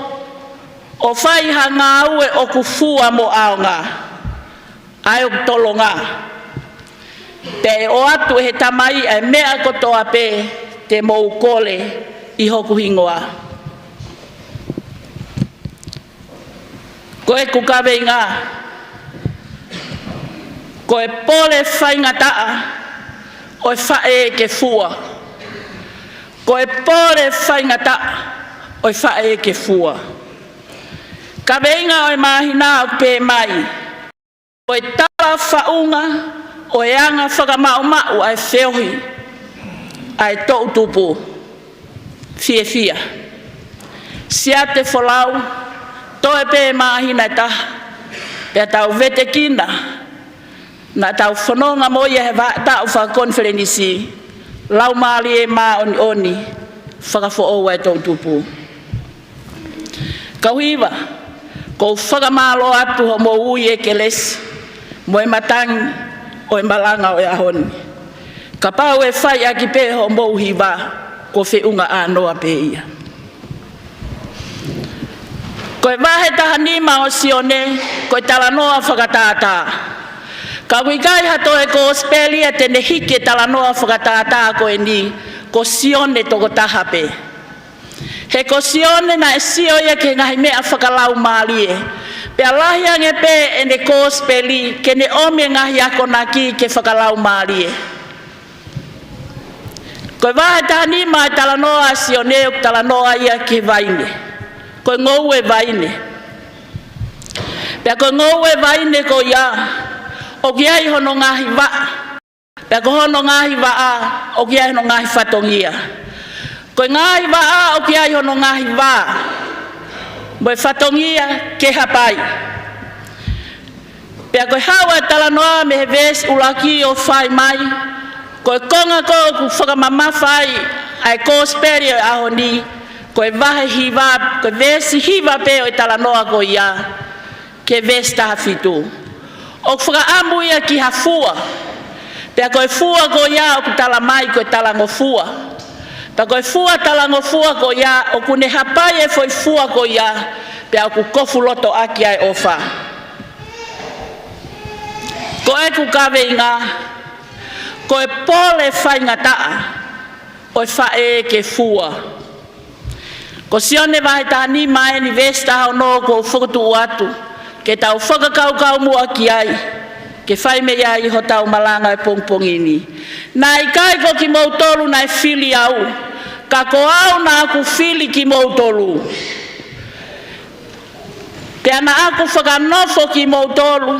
ʻo fai ha ngāue ʻoku fua mo ʻaonga, ʻa ia ʻoku tolonga, pea ʻe ʻoatu ʻe he Tamai ʻa e meʻa kotoa pē te mou kole ʻi hoku hingoa. Ko ʻeku kaveinga, ko e pole faingataʻa ʻo e faʻē ke fua. Ko e pole faingataʻa ʻo e faʻē ke fua. Kaveinga ʻo e māhina ʻoku pehē mai: Ko e tala faʻunga ʻo e anga fakamaʻumaʻu ʻa e feohi ʻa e toʻutupu. Fiefia. Siate Folau, toe pē māhina ʻe taha, pea tau vetekina, naʻa tau fononga mo ia he vahaʻa taʻu fakakonifelenisi, Laumālie Māʻoniʻoni, fakafoʻou ʻa e toʻutupu. Kau hiva, ʻoku ou fakamālō atu hoʻomou ui e kelesi mo e matangi ʻo e malanga ʻo e ʻaho ni. Kapau ʻe fai ʻaki pē hoʻomou hiva, kuo feʻunga ʻānoa pē ia. Ko e vahe taha nima ʻo Sione, ko e talanoa fakatātā. Ka ʻoku ʻikai ha toe kosipeli ia te ne hiki e talanoa fakatātā ko eni, ko Sione tokotaha pē. He ko Sione naʻe sio ia ki he ngaahi meʻa fakalaumālie, pea lahi ange pē ʻene kosipeli ke ne ʻomi e ngaahi akonaki ke fakalaumālie. Ko e vahe taha nima ʻo e talanoa ʻa Sione ʻoku talanoa ia ki he vaine. Ko e ngoue vaine. Pea ko e ngoue vaine ko ia, ʻoku ʻi ai hono ngaahi vaʻa. Pea ko hono ngaahi vaʻa, ʻoku ʻi ai hono ngaahi fatongia. Ko e ngaahi vaʻa, ʻoku ʻi ai hono ngaahi vā mo e fatongia ke hapai. Pea ko e haʻu ʻa e talanoa mei he veesi ʻuluaki ʻo fai mai, ko e konga ko ē ʻoku fakamamafa ai ʻa e kosipeli ʻo e ʻaho ni, Ko e vahe hiva, ko e veesi hiva pē ʻo e talanoa ko ia, ki he veesi taha fitu. ʻOku fakaʻamu ia ki ha fua. Pea ko e fua ko ia ʻoku tala mai ko e talangofua. Pea ko e fua talangofua ko ia, ʻoku ne hapai e foʻi fua ko ia, pea ʻoku kofu loto ʻaki ʻa e ʻofa. Ko ʻeku kaveinga, ko e pole faingataʻa ʻo e faʻē ke fua. Ko Sione vahe taha nima eni veesi taha ono ʻoku ou fokotuʻu atu, ke tau fakakaukau muʻa ki ai, ke fai mei ai hotau malanga ʻo e pongipongi ni. Naʻe ʻikai ko kimoutolu naʻe fili au, ka ko au naʻa ku fili kimoutolu. Pea naʻa ku fakanofo kimoutolu,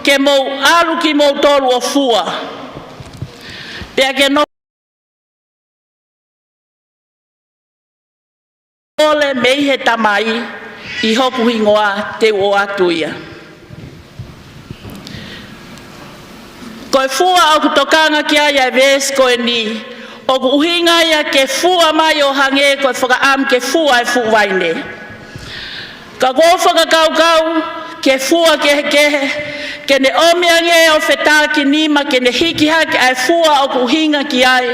ke mou ʻalu kimoutolu ʻo fua. Pea ke nofo pole mei he Tamai, ʻi hoku hingoa te u ʻoatu ia. Ko e fua ʻoku tokanga ki ai ʻa e veesi ko eni, ʻoku ʻuhinga ia ke fua mai ʻo hangē ko e fakaʻamu ke fua e fuʻu vaine. Ka ʻoku ou fakakaukau ke fua kehekehe, ke ne ʻomi ange ʻo fetakinima, ke ne hiki hake ʻa e fua ʻoku ʻuhinga ki ai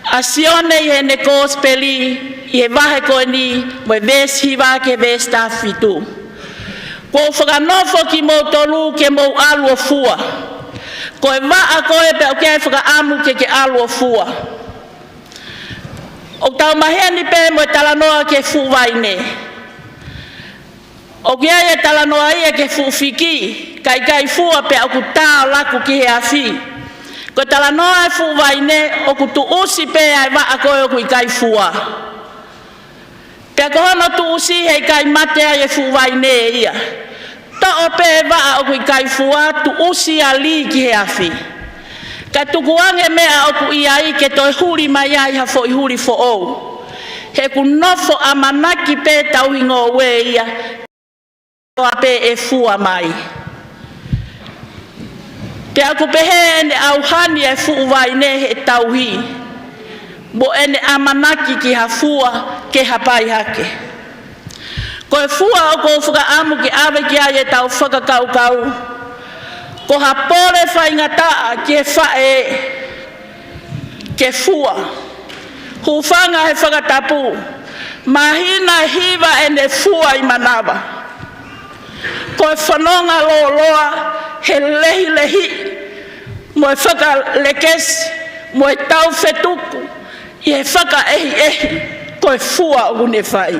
ʻa Sione ʻi heʻene kosipeli, ʻi he vahe ko eni, mo e veesi hiva ki he veesi taha fitu. Kuo u fakanofo kimoutolu ke mou ʻalu ʻo fua. Ko e vaʻa ko ē pea ʻoku ʻi ai e fakaʻamu ke ke ʻalu ʻo fua. ʻOku tau maheni pē mo e talanoa ki he fuʻu vaine. ʻOku ʻi ai e talanoa ia ki he fuʻu fiki, ka ʻikai fua pea ʻoku tā ʻo laku ki he afi. Ko e talanoa e fuʻu vaine, ʻoku tuʻusi pē ʻa e vaʻa ko ē ʻoku ʻikai fua. Pea ko hono tuʻusi he ʻikai mate ai e fuʻu vaine ia. Toʻo pē vaʻa ʻoku ʻikai fua, tuʻusi ʻo lī ki he afi. Ka tuku ange meʻa ʻoku ʻi ai ke toe huli mai ai ha foʻi huli foʻou. He ʻoku nofo ʻamanaki pē tauhi ngoue ia, ʻoua pē ʻe fua mai. Pea ʻoku pehē ʻene ʻauhani e fuʻu vaine he tauhi, mo ʻene ʻamanaki ki ha fua ke hapai hake. Ko e fua ʻoku ou fakaʻamu ke ʻave ki ai ʻetau fakakaukau, ko ha pole faingataʻa ki he faʻē ke fua. Hūfanga he fakatapu, māhina ʻe hiva ʻene fua ʻi manava. Ko e fononga lōloa he lehilehiʻi, mo e fakalekesi, mo e taufetuku ʻi he fakaʻehiʻehi, ko e fua ʻoku ne fai.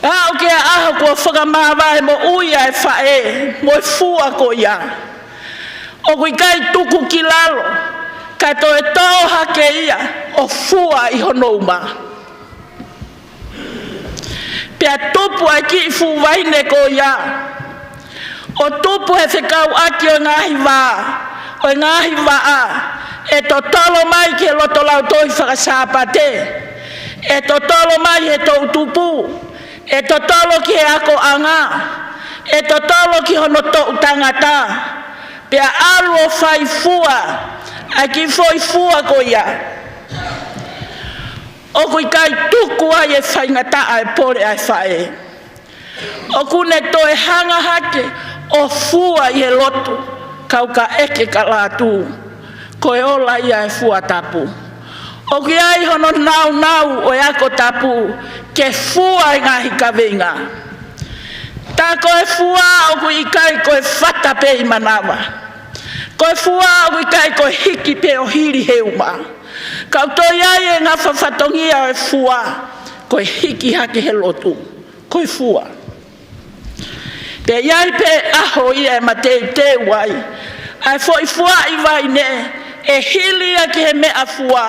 Aʻu ki he ʻaho kuo fakamāvae moʻui ʻa e faʻē mo e fua ko ia, ʻoku ʻikai tuku ki lalo, kae toe tō hake ia ʻo fua ʻi hono uma. Pea tupu ʻa e kiʻi fuʻu vaine ko ia, ʻo tupu he fekauʻaki ʻo e ngaahi vā, ʻo e ngaahi vaʻa, ʻe totolo mai ki he loto lautohi faka-Sāpate, ʻe totolo mai he toʻutupu, ʻe totolo ki he akoʻanga, ʻe totolo ki hono toʻu tangata, pea ʻalu ʻo fai fua ʻa e kiʻi foʻi fua ko ia. ʻOku ʻikai tuku ai e faingataʻa e pole ʻa e faʻē. ʻOku ne toe hanga hake ʻo fua ʻi he lotu, kau ka ʻeke ka lātū. Ko e ola ia e fua tapu. ʻOku ʻi ai hono naunau ʻo e ako tapu ke fua e ngaahi kaveinga. Tā ko e fua ʻoku ʻikai ko e fata pē ʻi manava. Ko e fua ʻoku ʻikai ko e hiki pē ʻo hili he uma. Ka ʻoku toe ʻi ai e ngafa fatongia ʻo e fua, ko e hiki hake he lotu. Ko e fua. Pea ʻi ai pē ʻaho ia ʻe mateuteu ai ʻa e foʻi fuaʻi vaine, ʻe hili ia ki he meʻafua.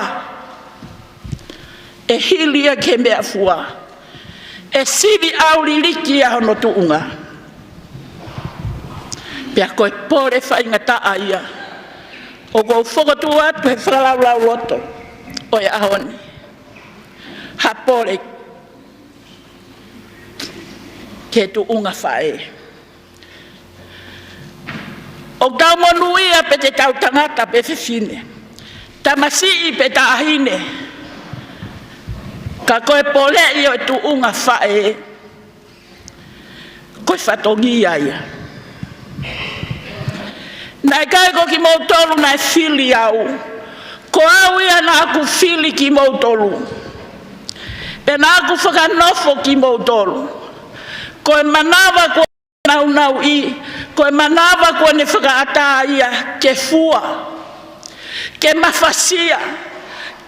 ʻE hili ia ki he meʻafua. ʻE sivi ʻauliliki ia hono tuʻunga. Pea ko e pole faingataʻa ia ʻoku ou fokotuʻu atu he fakalaulauloto ʻo e ʻaho ni. Ha pole ki he tuʻunga faʻē. ʻOku tau monūʻia pē te tau tangata pe fefine, tamasiʻi pe taʻahine, Ka ko e poleʻi ʻo e tuʻunga faʻē, ko e fatongia ia. Naʻe ʻikai ko kimoutolu naʻe fili au. Ko au ia naʻa ku fili kimoutolu. Pea naʻa ku fakanofo kimoutolu. Ko e manava kuo naunauʻi, ko e manava kuo ne fakaʻatā ia ke fua, ke mafasia,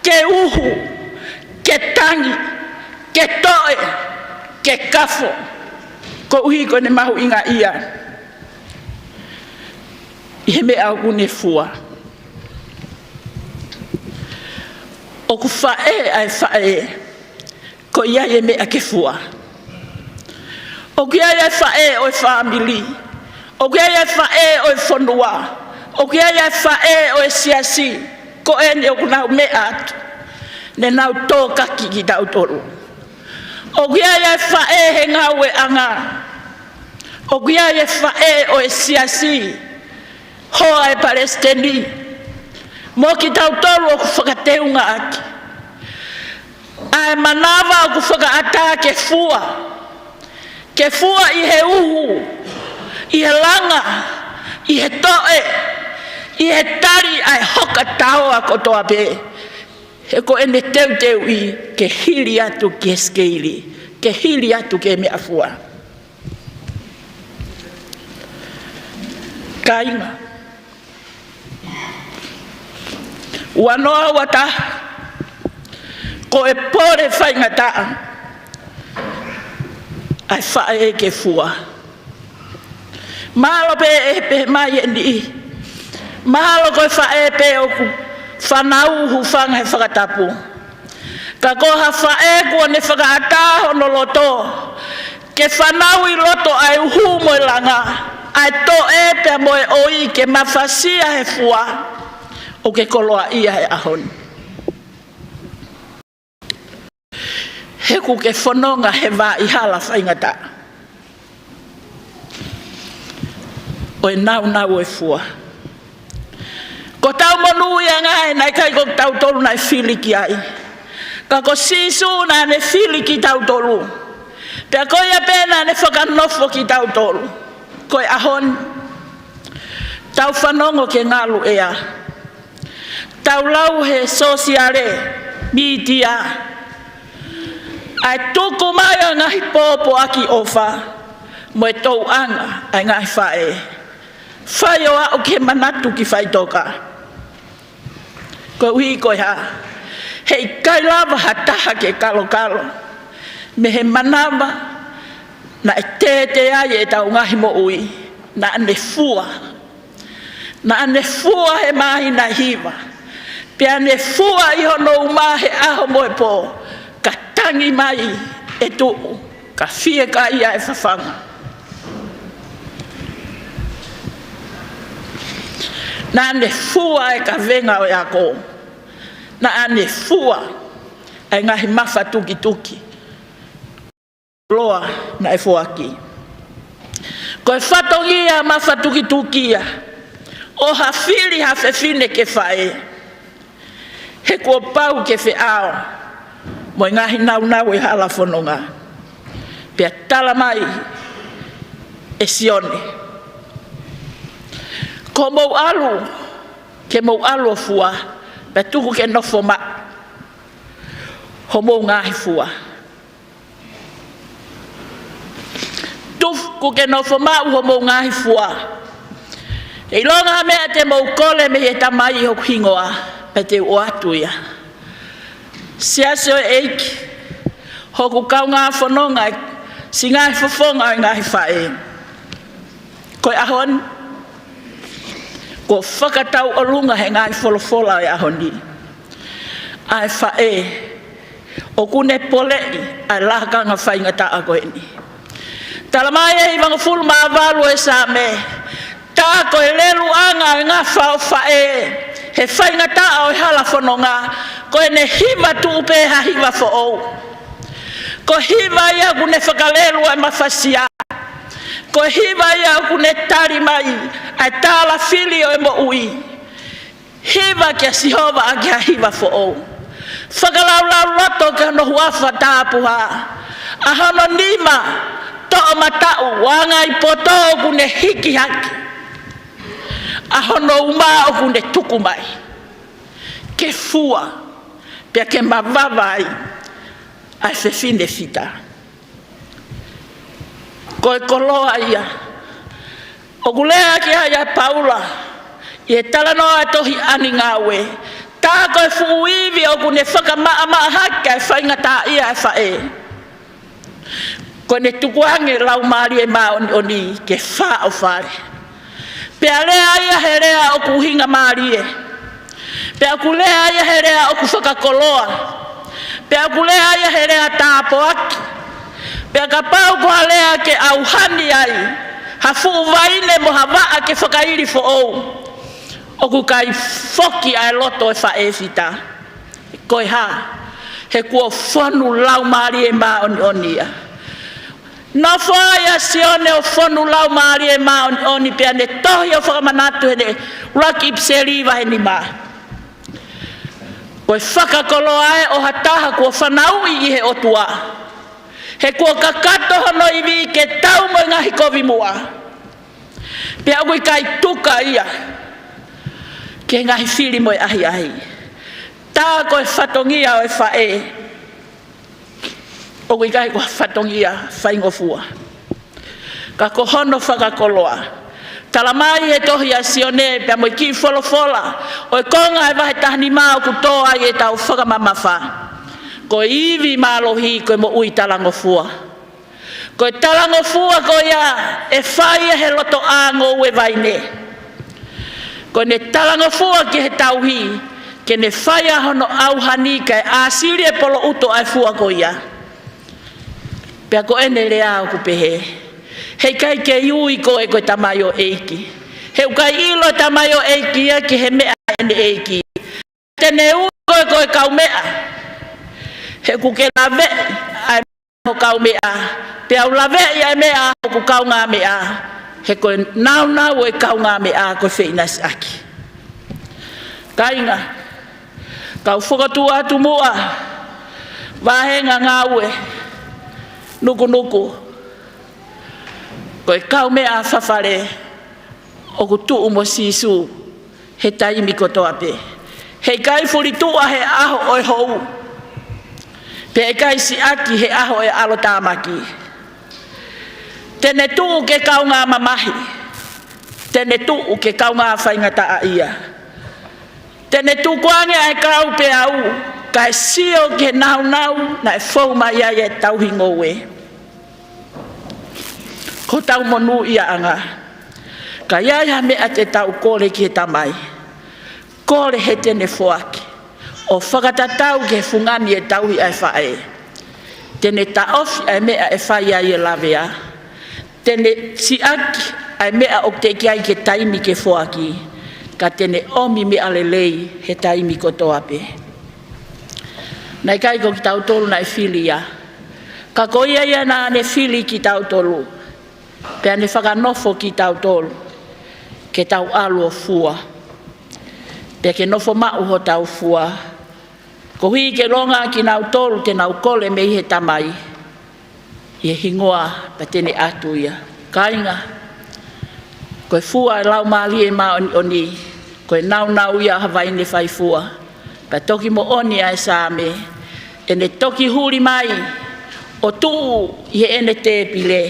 ke uhu, ke tangi, ke toe, ke kafo. Koeʻuhi ko ʻene mahuʻinga ia ʻi he meʻa ʻoku ne fua. ʻOku faʻē ʻa e faʻē, ko ia e meʻa ke fua. ʻOku ʻi ai ʻa e faʻē ʻo e fāmili. ʻOku ʻi ai ʻa e faʻē ʻo e fonua. ʻOku ʻi ai ʻa e faʻē ʻo e siasi. Ko eni ʻoku nau meʻa atu. Ne nau tōkaki kitautolu. ʻOku ʻi ai ʻa e faʻē he ngāueʻanga. ʻOku ʻi ai ʻa e faʻē ʻo e siasi. Hoa e palesiteni. Mo kitautolu ʻoku fakateunga ʻaki ʻa e manava ʻoku fakaʻatā ke fua. Ke fua ʻi he uhu, ʻi he langa, ʻi he toe, ʻi he tali ʻa e hoka taoa kotoa pē. He ko ʻene teuteuʻi ke hili atu ki he sikeili, ke hili atu ki he meʻafua. Kāinga. Ua noa ua taha, ko e pole faingataʻa ʻa e faʻē ke fua. Mahalo pē ʻe pehē mai ʻe niʻihi, mahalo ko e faʻē pē ʻoku fanauʻi hūfanga he fakatapu. Ka ko ha faʻē kuo ne fakaʻatā hono loto ke fanauʻi loto ʻa e uhu mo e langa, ʻa e toe pea mo e ʻoi ke mafasia he fua, ʻoku ke koloaʻia he ʻaho ni. He ʻoku ke fononga he vaʻa hala faingataʻa ʻo e naunau ʻo e fua. Ko hotau monūʻiaʻanga ē, naʻe ʻikai ko kitautolu naʻe fili ki ai. Ka ko Sīsū naʻa ne fili kitautolu. Pea ko ia pē naʻa ne fakanofo kitautolu. Ko e ʻaho ni, tau fanongo ki he ngaluʻea. Tau lau he sōsiale mītia ʻa e tuku mai ʻa e ngaahi pōpoaki ʻofa mo e tauʻanga ʻa e ngaahi faʻē. Fai ʻo aʻu ki he manatu ki faʻitoka. Koeʻuhi ko e hā? Heʻikai lava ha taha ke kalokalo mei he manava naʻe tētē ai ʻetau ngaahi moʻui. Naʻa ne fua. Naʻa ne fua he māhina ʻe hiva. Pea ne fua ʻi hono uma he ʻaho mo e pō, ka tangi mai ʻe tuʻu, ka fiekaia e fafanga. Naʻa ne fua e kavenga ʻo e ako. Naʻa ne fua e ngaahi mafatukituki. Loa naʻe foaki. Ko e fatongia mafatukituki ia ʻo ha fili ha fefine ke faʻē. He kuo pau ke feʻao mo e ngaahi naunau ʻo e hala fononga. Pea tala mai ʻe Sione, ko mou ʻalu, ke mou ʻalu ʻo fua, pea tuku ke nofo maʻu homou ngaahi fua. Tuku ke nofo maʻu homou ngaahi fua. ʻE ʻilonga ha meʻa te mou kole mei he Tamai ʻi hoku hingoa, pea te u ʻoatu ia. Siasi ʻo e ʻEiki, hoku kaungā fononga, siʻi ngaahi fofonga ʻo e ngaahi faʻē. Ko e ʻaho ni, kuo fakatauʻolunga he ngaahi folofola ʻo e ʻaho ni ʻa e faʻē ʻoku ne poleʻi ʻa e lakanga faingataʻa ko eni. Tala mai ʻe he hivangofulu mā valu ʻo e Saame, tā ko e leluʻanga ʻo e ngafa ʻo faʻē he faingataʻa ʻo e hala fononga, ko ʻene hiva tuʻu pē ha hiva foʻou. Ko e hiva ia ʻoku ne fakalelu ʻa e mafasia. Ko e hiva ia ʻoku ne tali mai ʻa e tālafili ʻo e moʻui. Hiva kia Sihova ʻaki ha hiva foʻou. Fakalaulauloto ki hono huafa tapuhā. ʻA hono nima toʻomataʻu, ʻa e ngaahi poto ʻoku ne hiki hake. ʻA hono uma ʻoku ne tuku mai. Ke fua, pea ke mavava ai ʻa e fefine fita. Ko e koloa ia ʻoku lea ki ai ʻa Paula ʻi he talanoa ʻa e tohi ʻa e Ngāue. Tā ko e fuʻu ivi ʻoku ne fakamaʻamaʻa hake ʻa e faingataʻaʻia ʻa e faʻē, ko ʻene tukuange Laumālie Māʻoniʻoni ke fāʻofale. Pea lea ia he lea ʻoku ʻuhinga mālie. Pea ʻoku lea ia he lea ʻoku fakakoloa. Pea ʻoku lea ia he lea tāpuaki. Pea kapau ko ha lea ke ʻauhani ai ha fuʻu vaine mo ha vaʻa ke fakaili foʻou, ʻoku ʻikai foki ʻa e loto ʻo e faʻē fita. Ko e hā? He kuo fonu Laumālie Māʻoniʻoni ia. Nofo ai ʻa Sione ʻo fonu Laumālie Māʻoniʻoni, pea ne tohi ʻo fakamanatu heʻene ʻuluaki ʻipiseli vahe nima. Ko e fakakoloa ē ʻo ha taha kuo fanauʻi ʻi he ʻOtua. He kuo kakato hono ivi ke tau mo e ngaahi kovi muʻa. Pea ʻoku ʻikai tuka ia ki he ngaahi fili mo e ʻahiʻahi. Tā ko e fatongia ʻo e faʻē ʻoku ʻikai ko ha fatongia faingofua, ka ko hono fakakoloa. Tala mai he tohi ʻa Sione pea mo e kiʻi folofola ʻo e konga ʻo e vahe taha nima ʻoku tō ai ʻetau fakamamafa. Ko e ivi mālohi ko e moʻui talangofua. Ko e talangofua ko ia ʻe fai ia he lotoʻā ngoue vaine. Ko ʻene talangofua ki he tauhi, ke ne fai ʻa hono ʻauhani kae ʻāsili e poloʻuto ʻa e fua ko ia. Pea ko ʻene lea ʻoku pehē: Heʻikai ke ui koe ko e tamaioʻeiki. He ʻoku ʻikai ʻilo e tamaioʻeiki ia ki he meʻa ʻene ʻeiki. Te ne ui koe ko e kaumeʻa. He ʻoku ke laveʻi ʻa e meʻa ʻo e kaumeʻa, pea u laveʻi ʻa e meʻa ʻoku kaungāmeʻa. He ko e nāunau ʻo e kaungāmeʻa ko e feʻinasiʻaki. Kāinga, kau fokotuʻu atu muʻa, vahenga Ngāue, nukunuku, ko e kaumeʻa fafale ʻoku tuʻu mo Sīsū he taimi kotoa pē. Heʻikai fulituʻa he ʻaho ʻo e hou, pea ʻikai siʻaki he ʻaho ʻo e ʻalotāmaki. Te ne tuʻu ke kaungā mamahi, te ne tuʻu ke kaungā faingataʻaʻia. Te ne tukuange ʻa e kau peau, kae sio ki he nāunau naʻe fou mai ai e tauhi ngoue. Ko hotau monūʻiaʻanga. Ka ʻi ai ha meʻa te tau kole ki he Tamai, kole he te ne foaki, ʻo fakatatau ki he fungani e tauhi ʻa e faʻē. Te ne taʻofi ʻa e meʻa ʻe fai ai e lavea. Te ne siʻaki ʻa e meʻa ʻoku teʻeki ai ke taimi ke foaki, ka te ne ʻomi meʻa lelei he taimi kotoa pē. Naʻe ʻikai ko kitautolu naʻe fili ia, ka ko ia ia naʻa ne fili kitautolu, pea ne fakanofo kitautolu ke tau ʻalu ʻo fua, pea ke nofo maʻu hotau fua, koeʻuhi ke longa kinautolu te nau kole mei he Tamai ʻi he hingoa, pea te ne ʻatu ia. Kāinga, ko e fua ʻa e Laumālie Māʻoniʻoni, ko e nāunau ia ʻo ha vaine faifua. Pea toki moʻoni ʻa e Saame, ʻene toki huli mai ʻo tuʻu ʻi heʻene tēpile,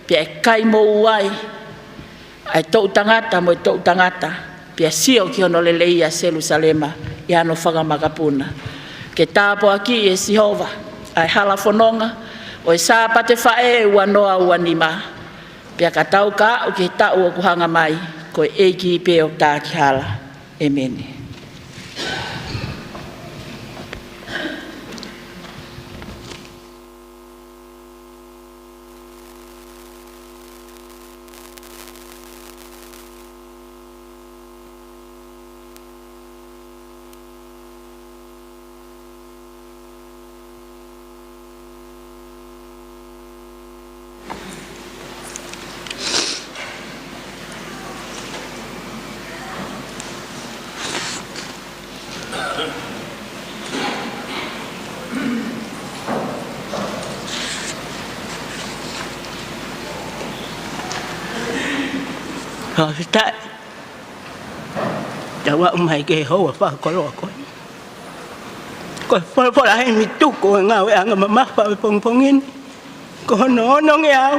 pea ʻe kai moʻui ai ʻa e toʻutangata mo e toʻutangata, pea sio ki hono lelei ʻa Selūsalema ʻi hano fakamakapuna. Ke tāpuakiʻi ʻe Sihova ʻa e hala fononga ʻo e Sāpate Faʻē ua noa ua nima, pea ka tau ka aʻu ki he taʻu ʻoku hanga mai, ko e ʻEiki pē ʻoku taki hala. ʻEmeni. Fakafetaʻi. Tau aʻu mai ki he houa fakakoloa ko eni. Ko e folofola himi tuku ʻo e ngāueʻanga mamafa ʻo e pongipongi ni, ko hono onongeau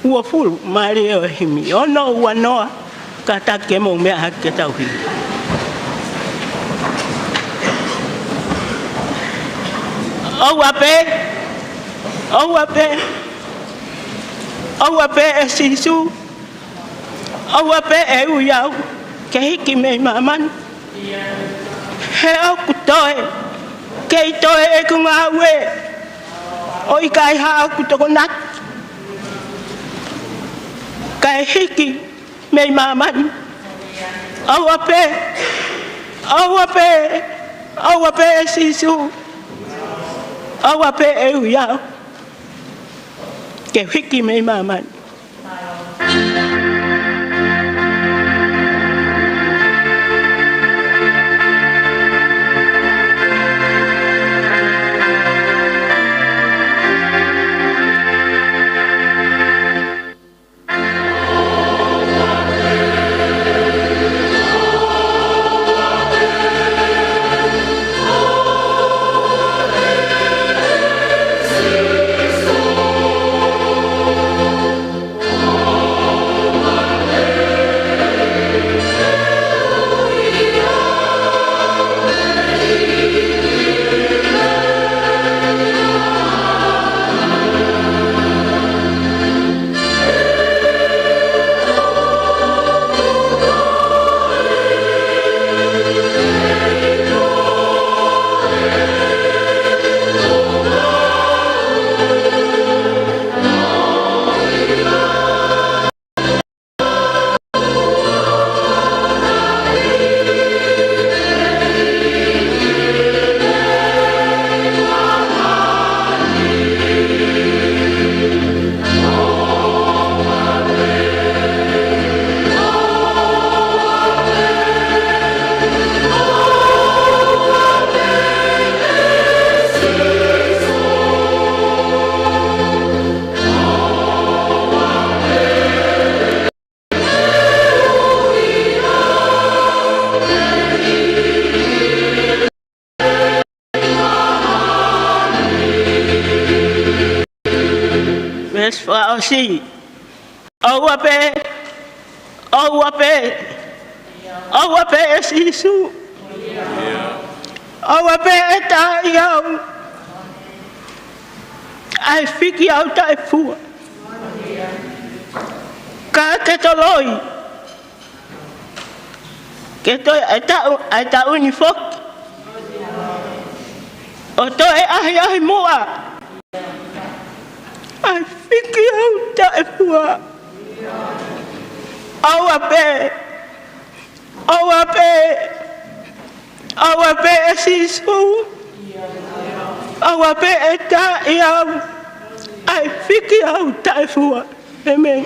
uofulu. Mālie ʻo e himi, ono ua noa, kātaki ke mou meʻa hake ke tau himi. ʻOua pē, ʻoua pē, ʻoua pē ʻe Sīsū, ʻoua pē ʻe ui au ke hiki mei māmani. He ʻoku toe, kei toe ʻeku ngāue, ʻo ʻikai haʻaku tokonaki, kae hiki mei māmani. ʻOua pē, ʻoua pē, ʻoua pē ʻe Sīsū, ʻoua pē ʻe ui au ke hiki mei māmani. Veesi fakaʻosi. ʻOua pē, ʻoua pē, ʻoua pē ʻe Sīsū, ʻoua pē ʻe taaʻi au, ʻai fiki au taʻefua. Ka ke toloi, ke toe ʻai taʻu, ʻai taʻu ni foki, ʻo toe ʻahiʻahi muʻa, ʻai fiki au taʻefua. ʻOua pē, ʻoua pē, ʻoua pē ʻe Sīsū, ʻoua pē ʻe taaʻi au, ʻai fiki au taʻefua. ʻĒmeni.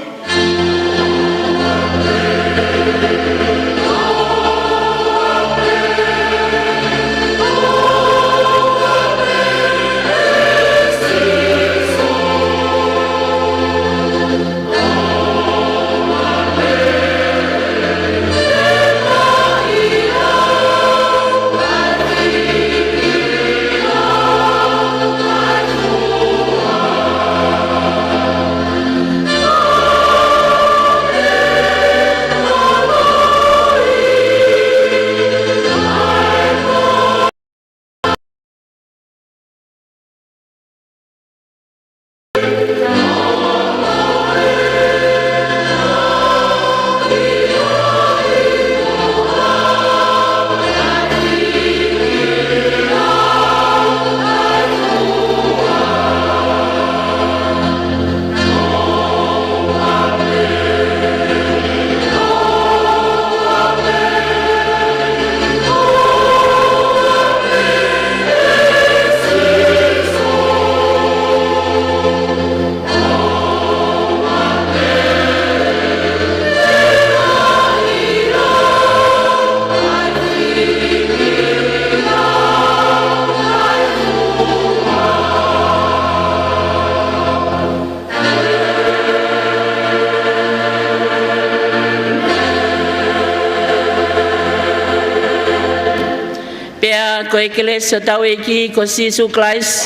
Pea ko e kelesi ʻa hotau ʻEiki ko Sīsū Kalaisi,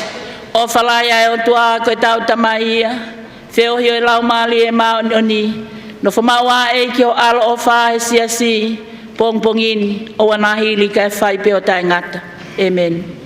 ʻofa lahi ʻa e ʻOtua ko ʻetau Tamai ia, feohi ʻo e Laumālie Māʻoniʻoni, nofo maʻu ʻa e ʻEiki ʻo ʻaloʻofa he siasi, pongipongi ni, ʻo ʻanahili kae fai pē ʻo taʻengata. ʻĒmeni.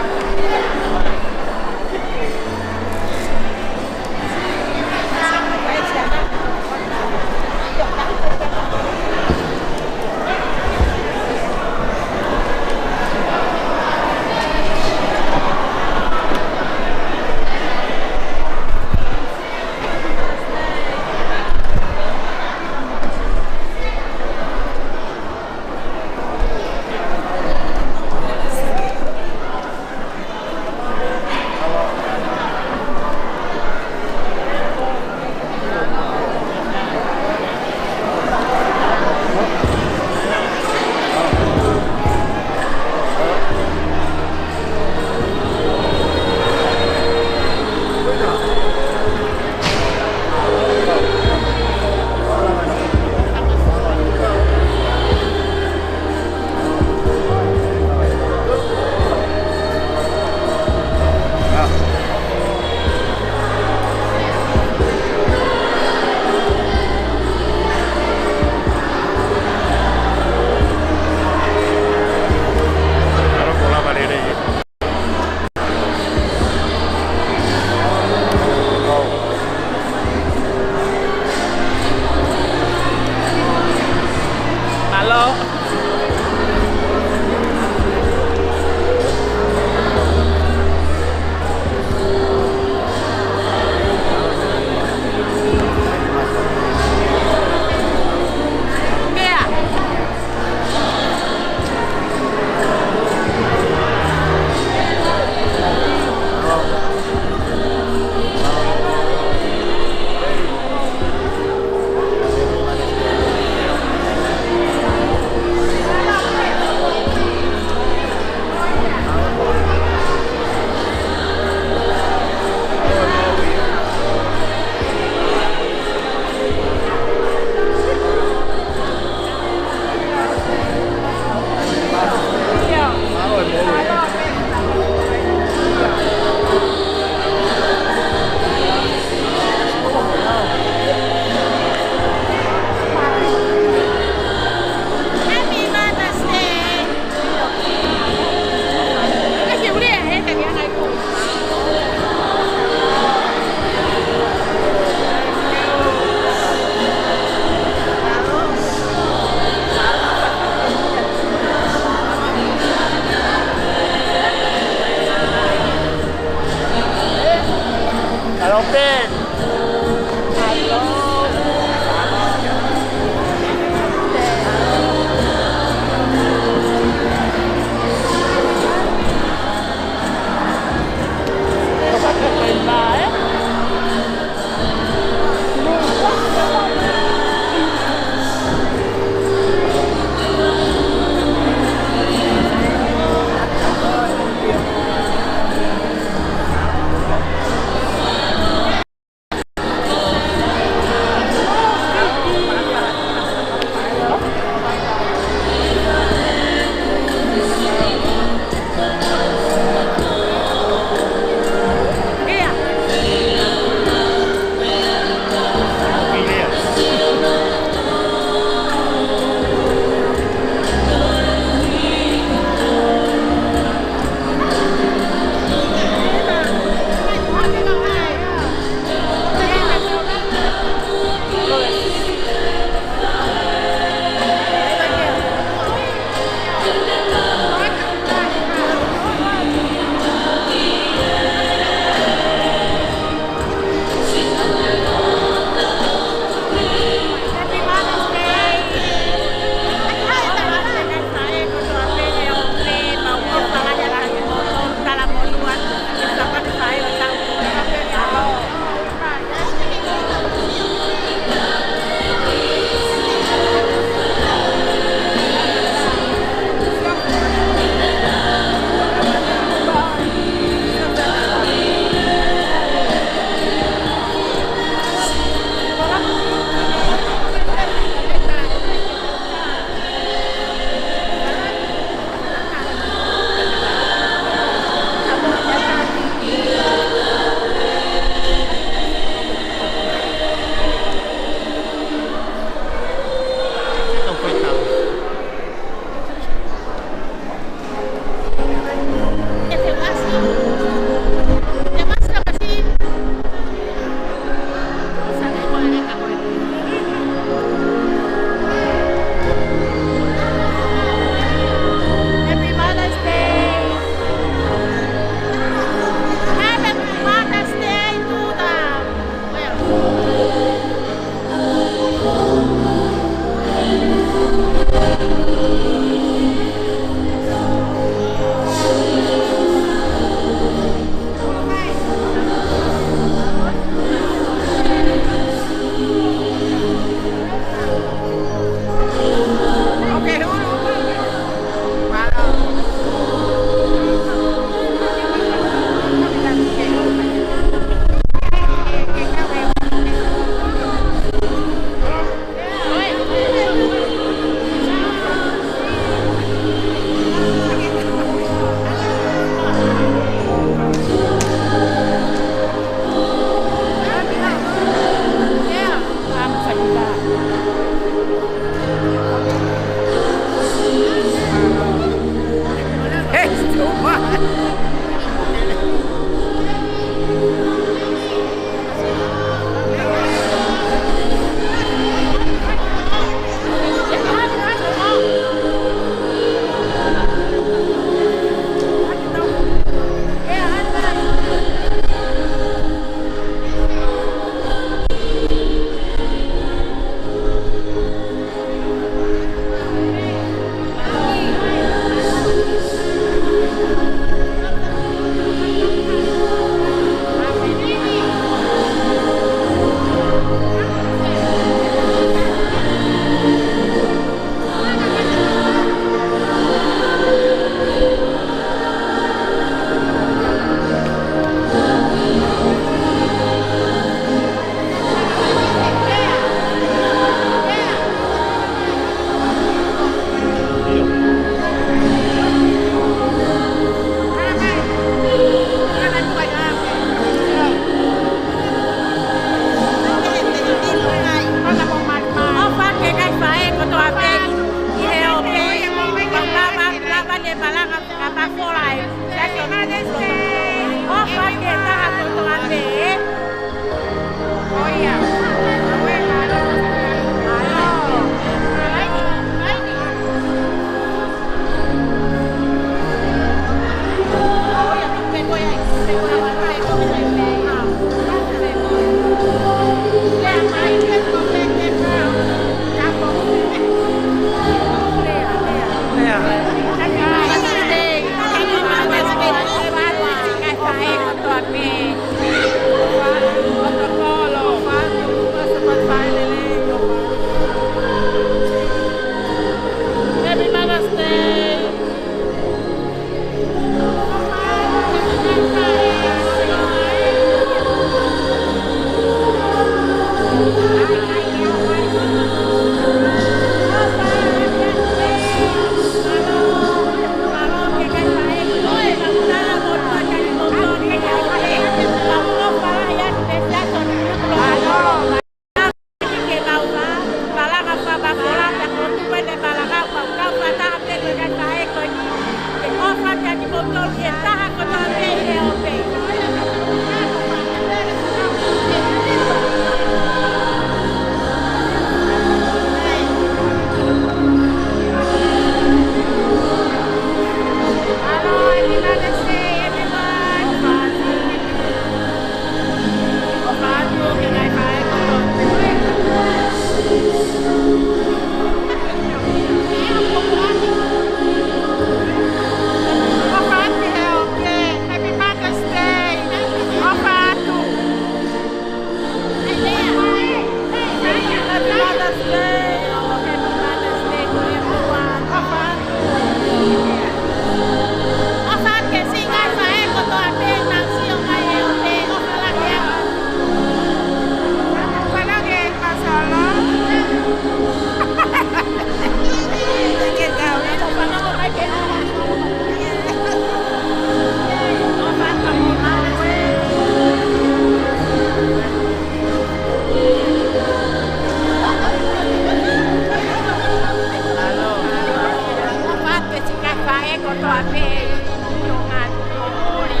Pē, ʻi he ʻuhinga ʻo e ʻuli.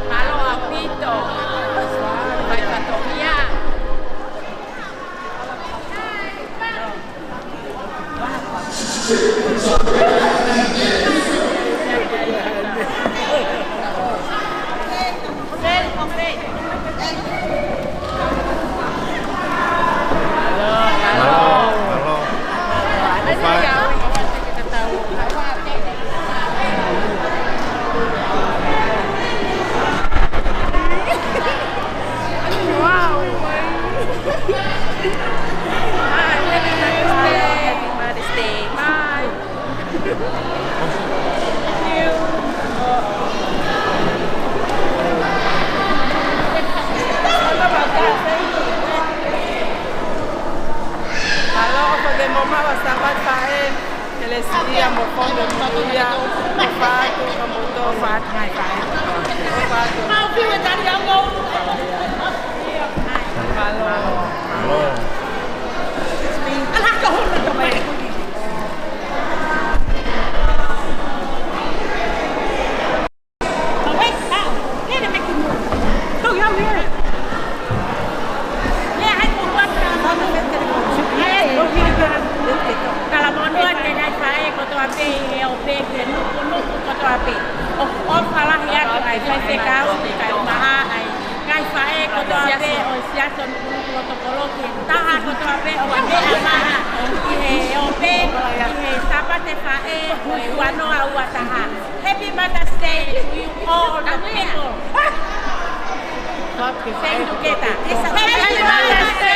Mālō ʻaupito. Fai fatongia. Mālō ʻaupito mo e maʻu ʻa e Sāpate Faʻē, ʻekalesia mo e fāmili, mo e fatu, ka mo e tō fatu mai faʻē. Mo e fatu. Mālō. Mālō. Talamonū atu ki he ngaahi faʻē kotoa pē ʻi he ʻope ki he nukunuku kotoa pē. ʻOku ʻofa lahi atu ʻa e faifekau, kae ʻumaʻā ʻa e ngaahi faʻē kotoa pē ʻo e Siasi ʻo Nukunuku ʻo Tokoloki, taha kotoa pē ʻoku meʻa maʻa ʻi he ʻope, ʻi he Sāpate Faʻē ʻo e ua noa ua taha. Happy Mother's Day to you all the people. Thank you, Keta. Happy Mother's Day.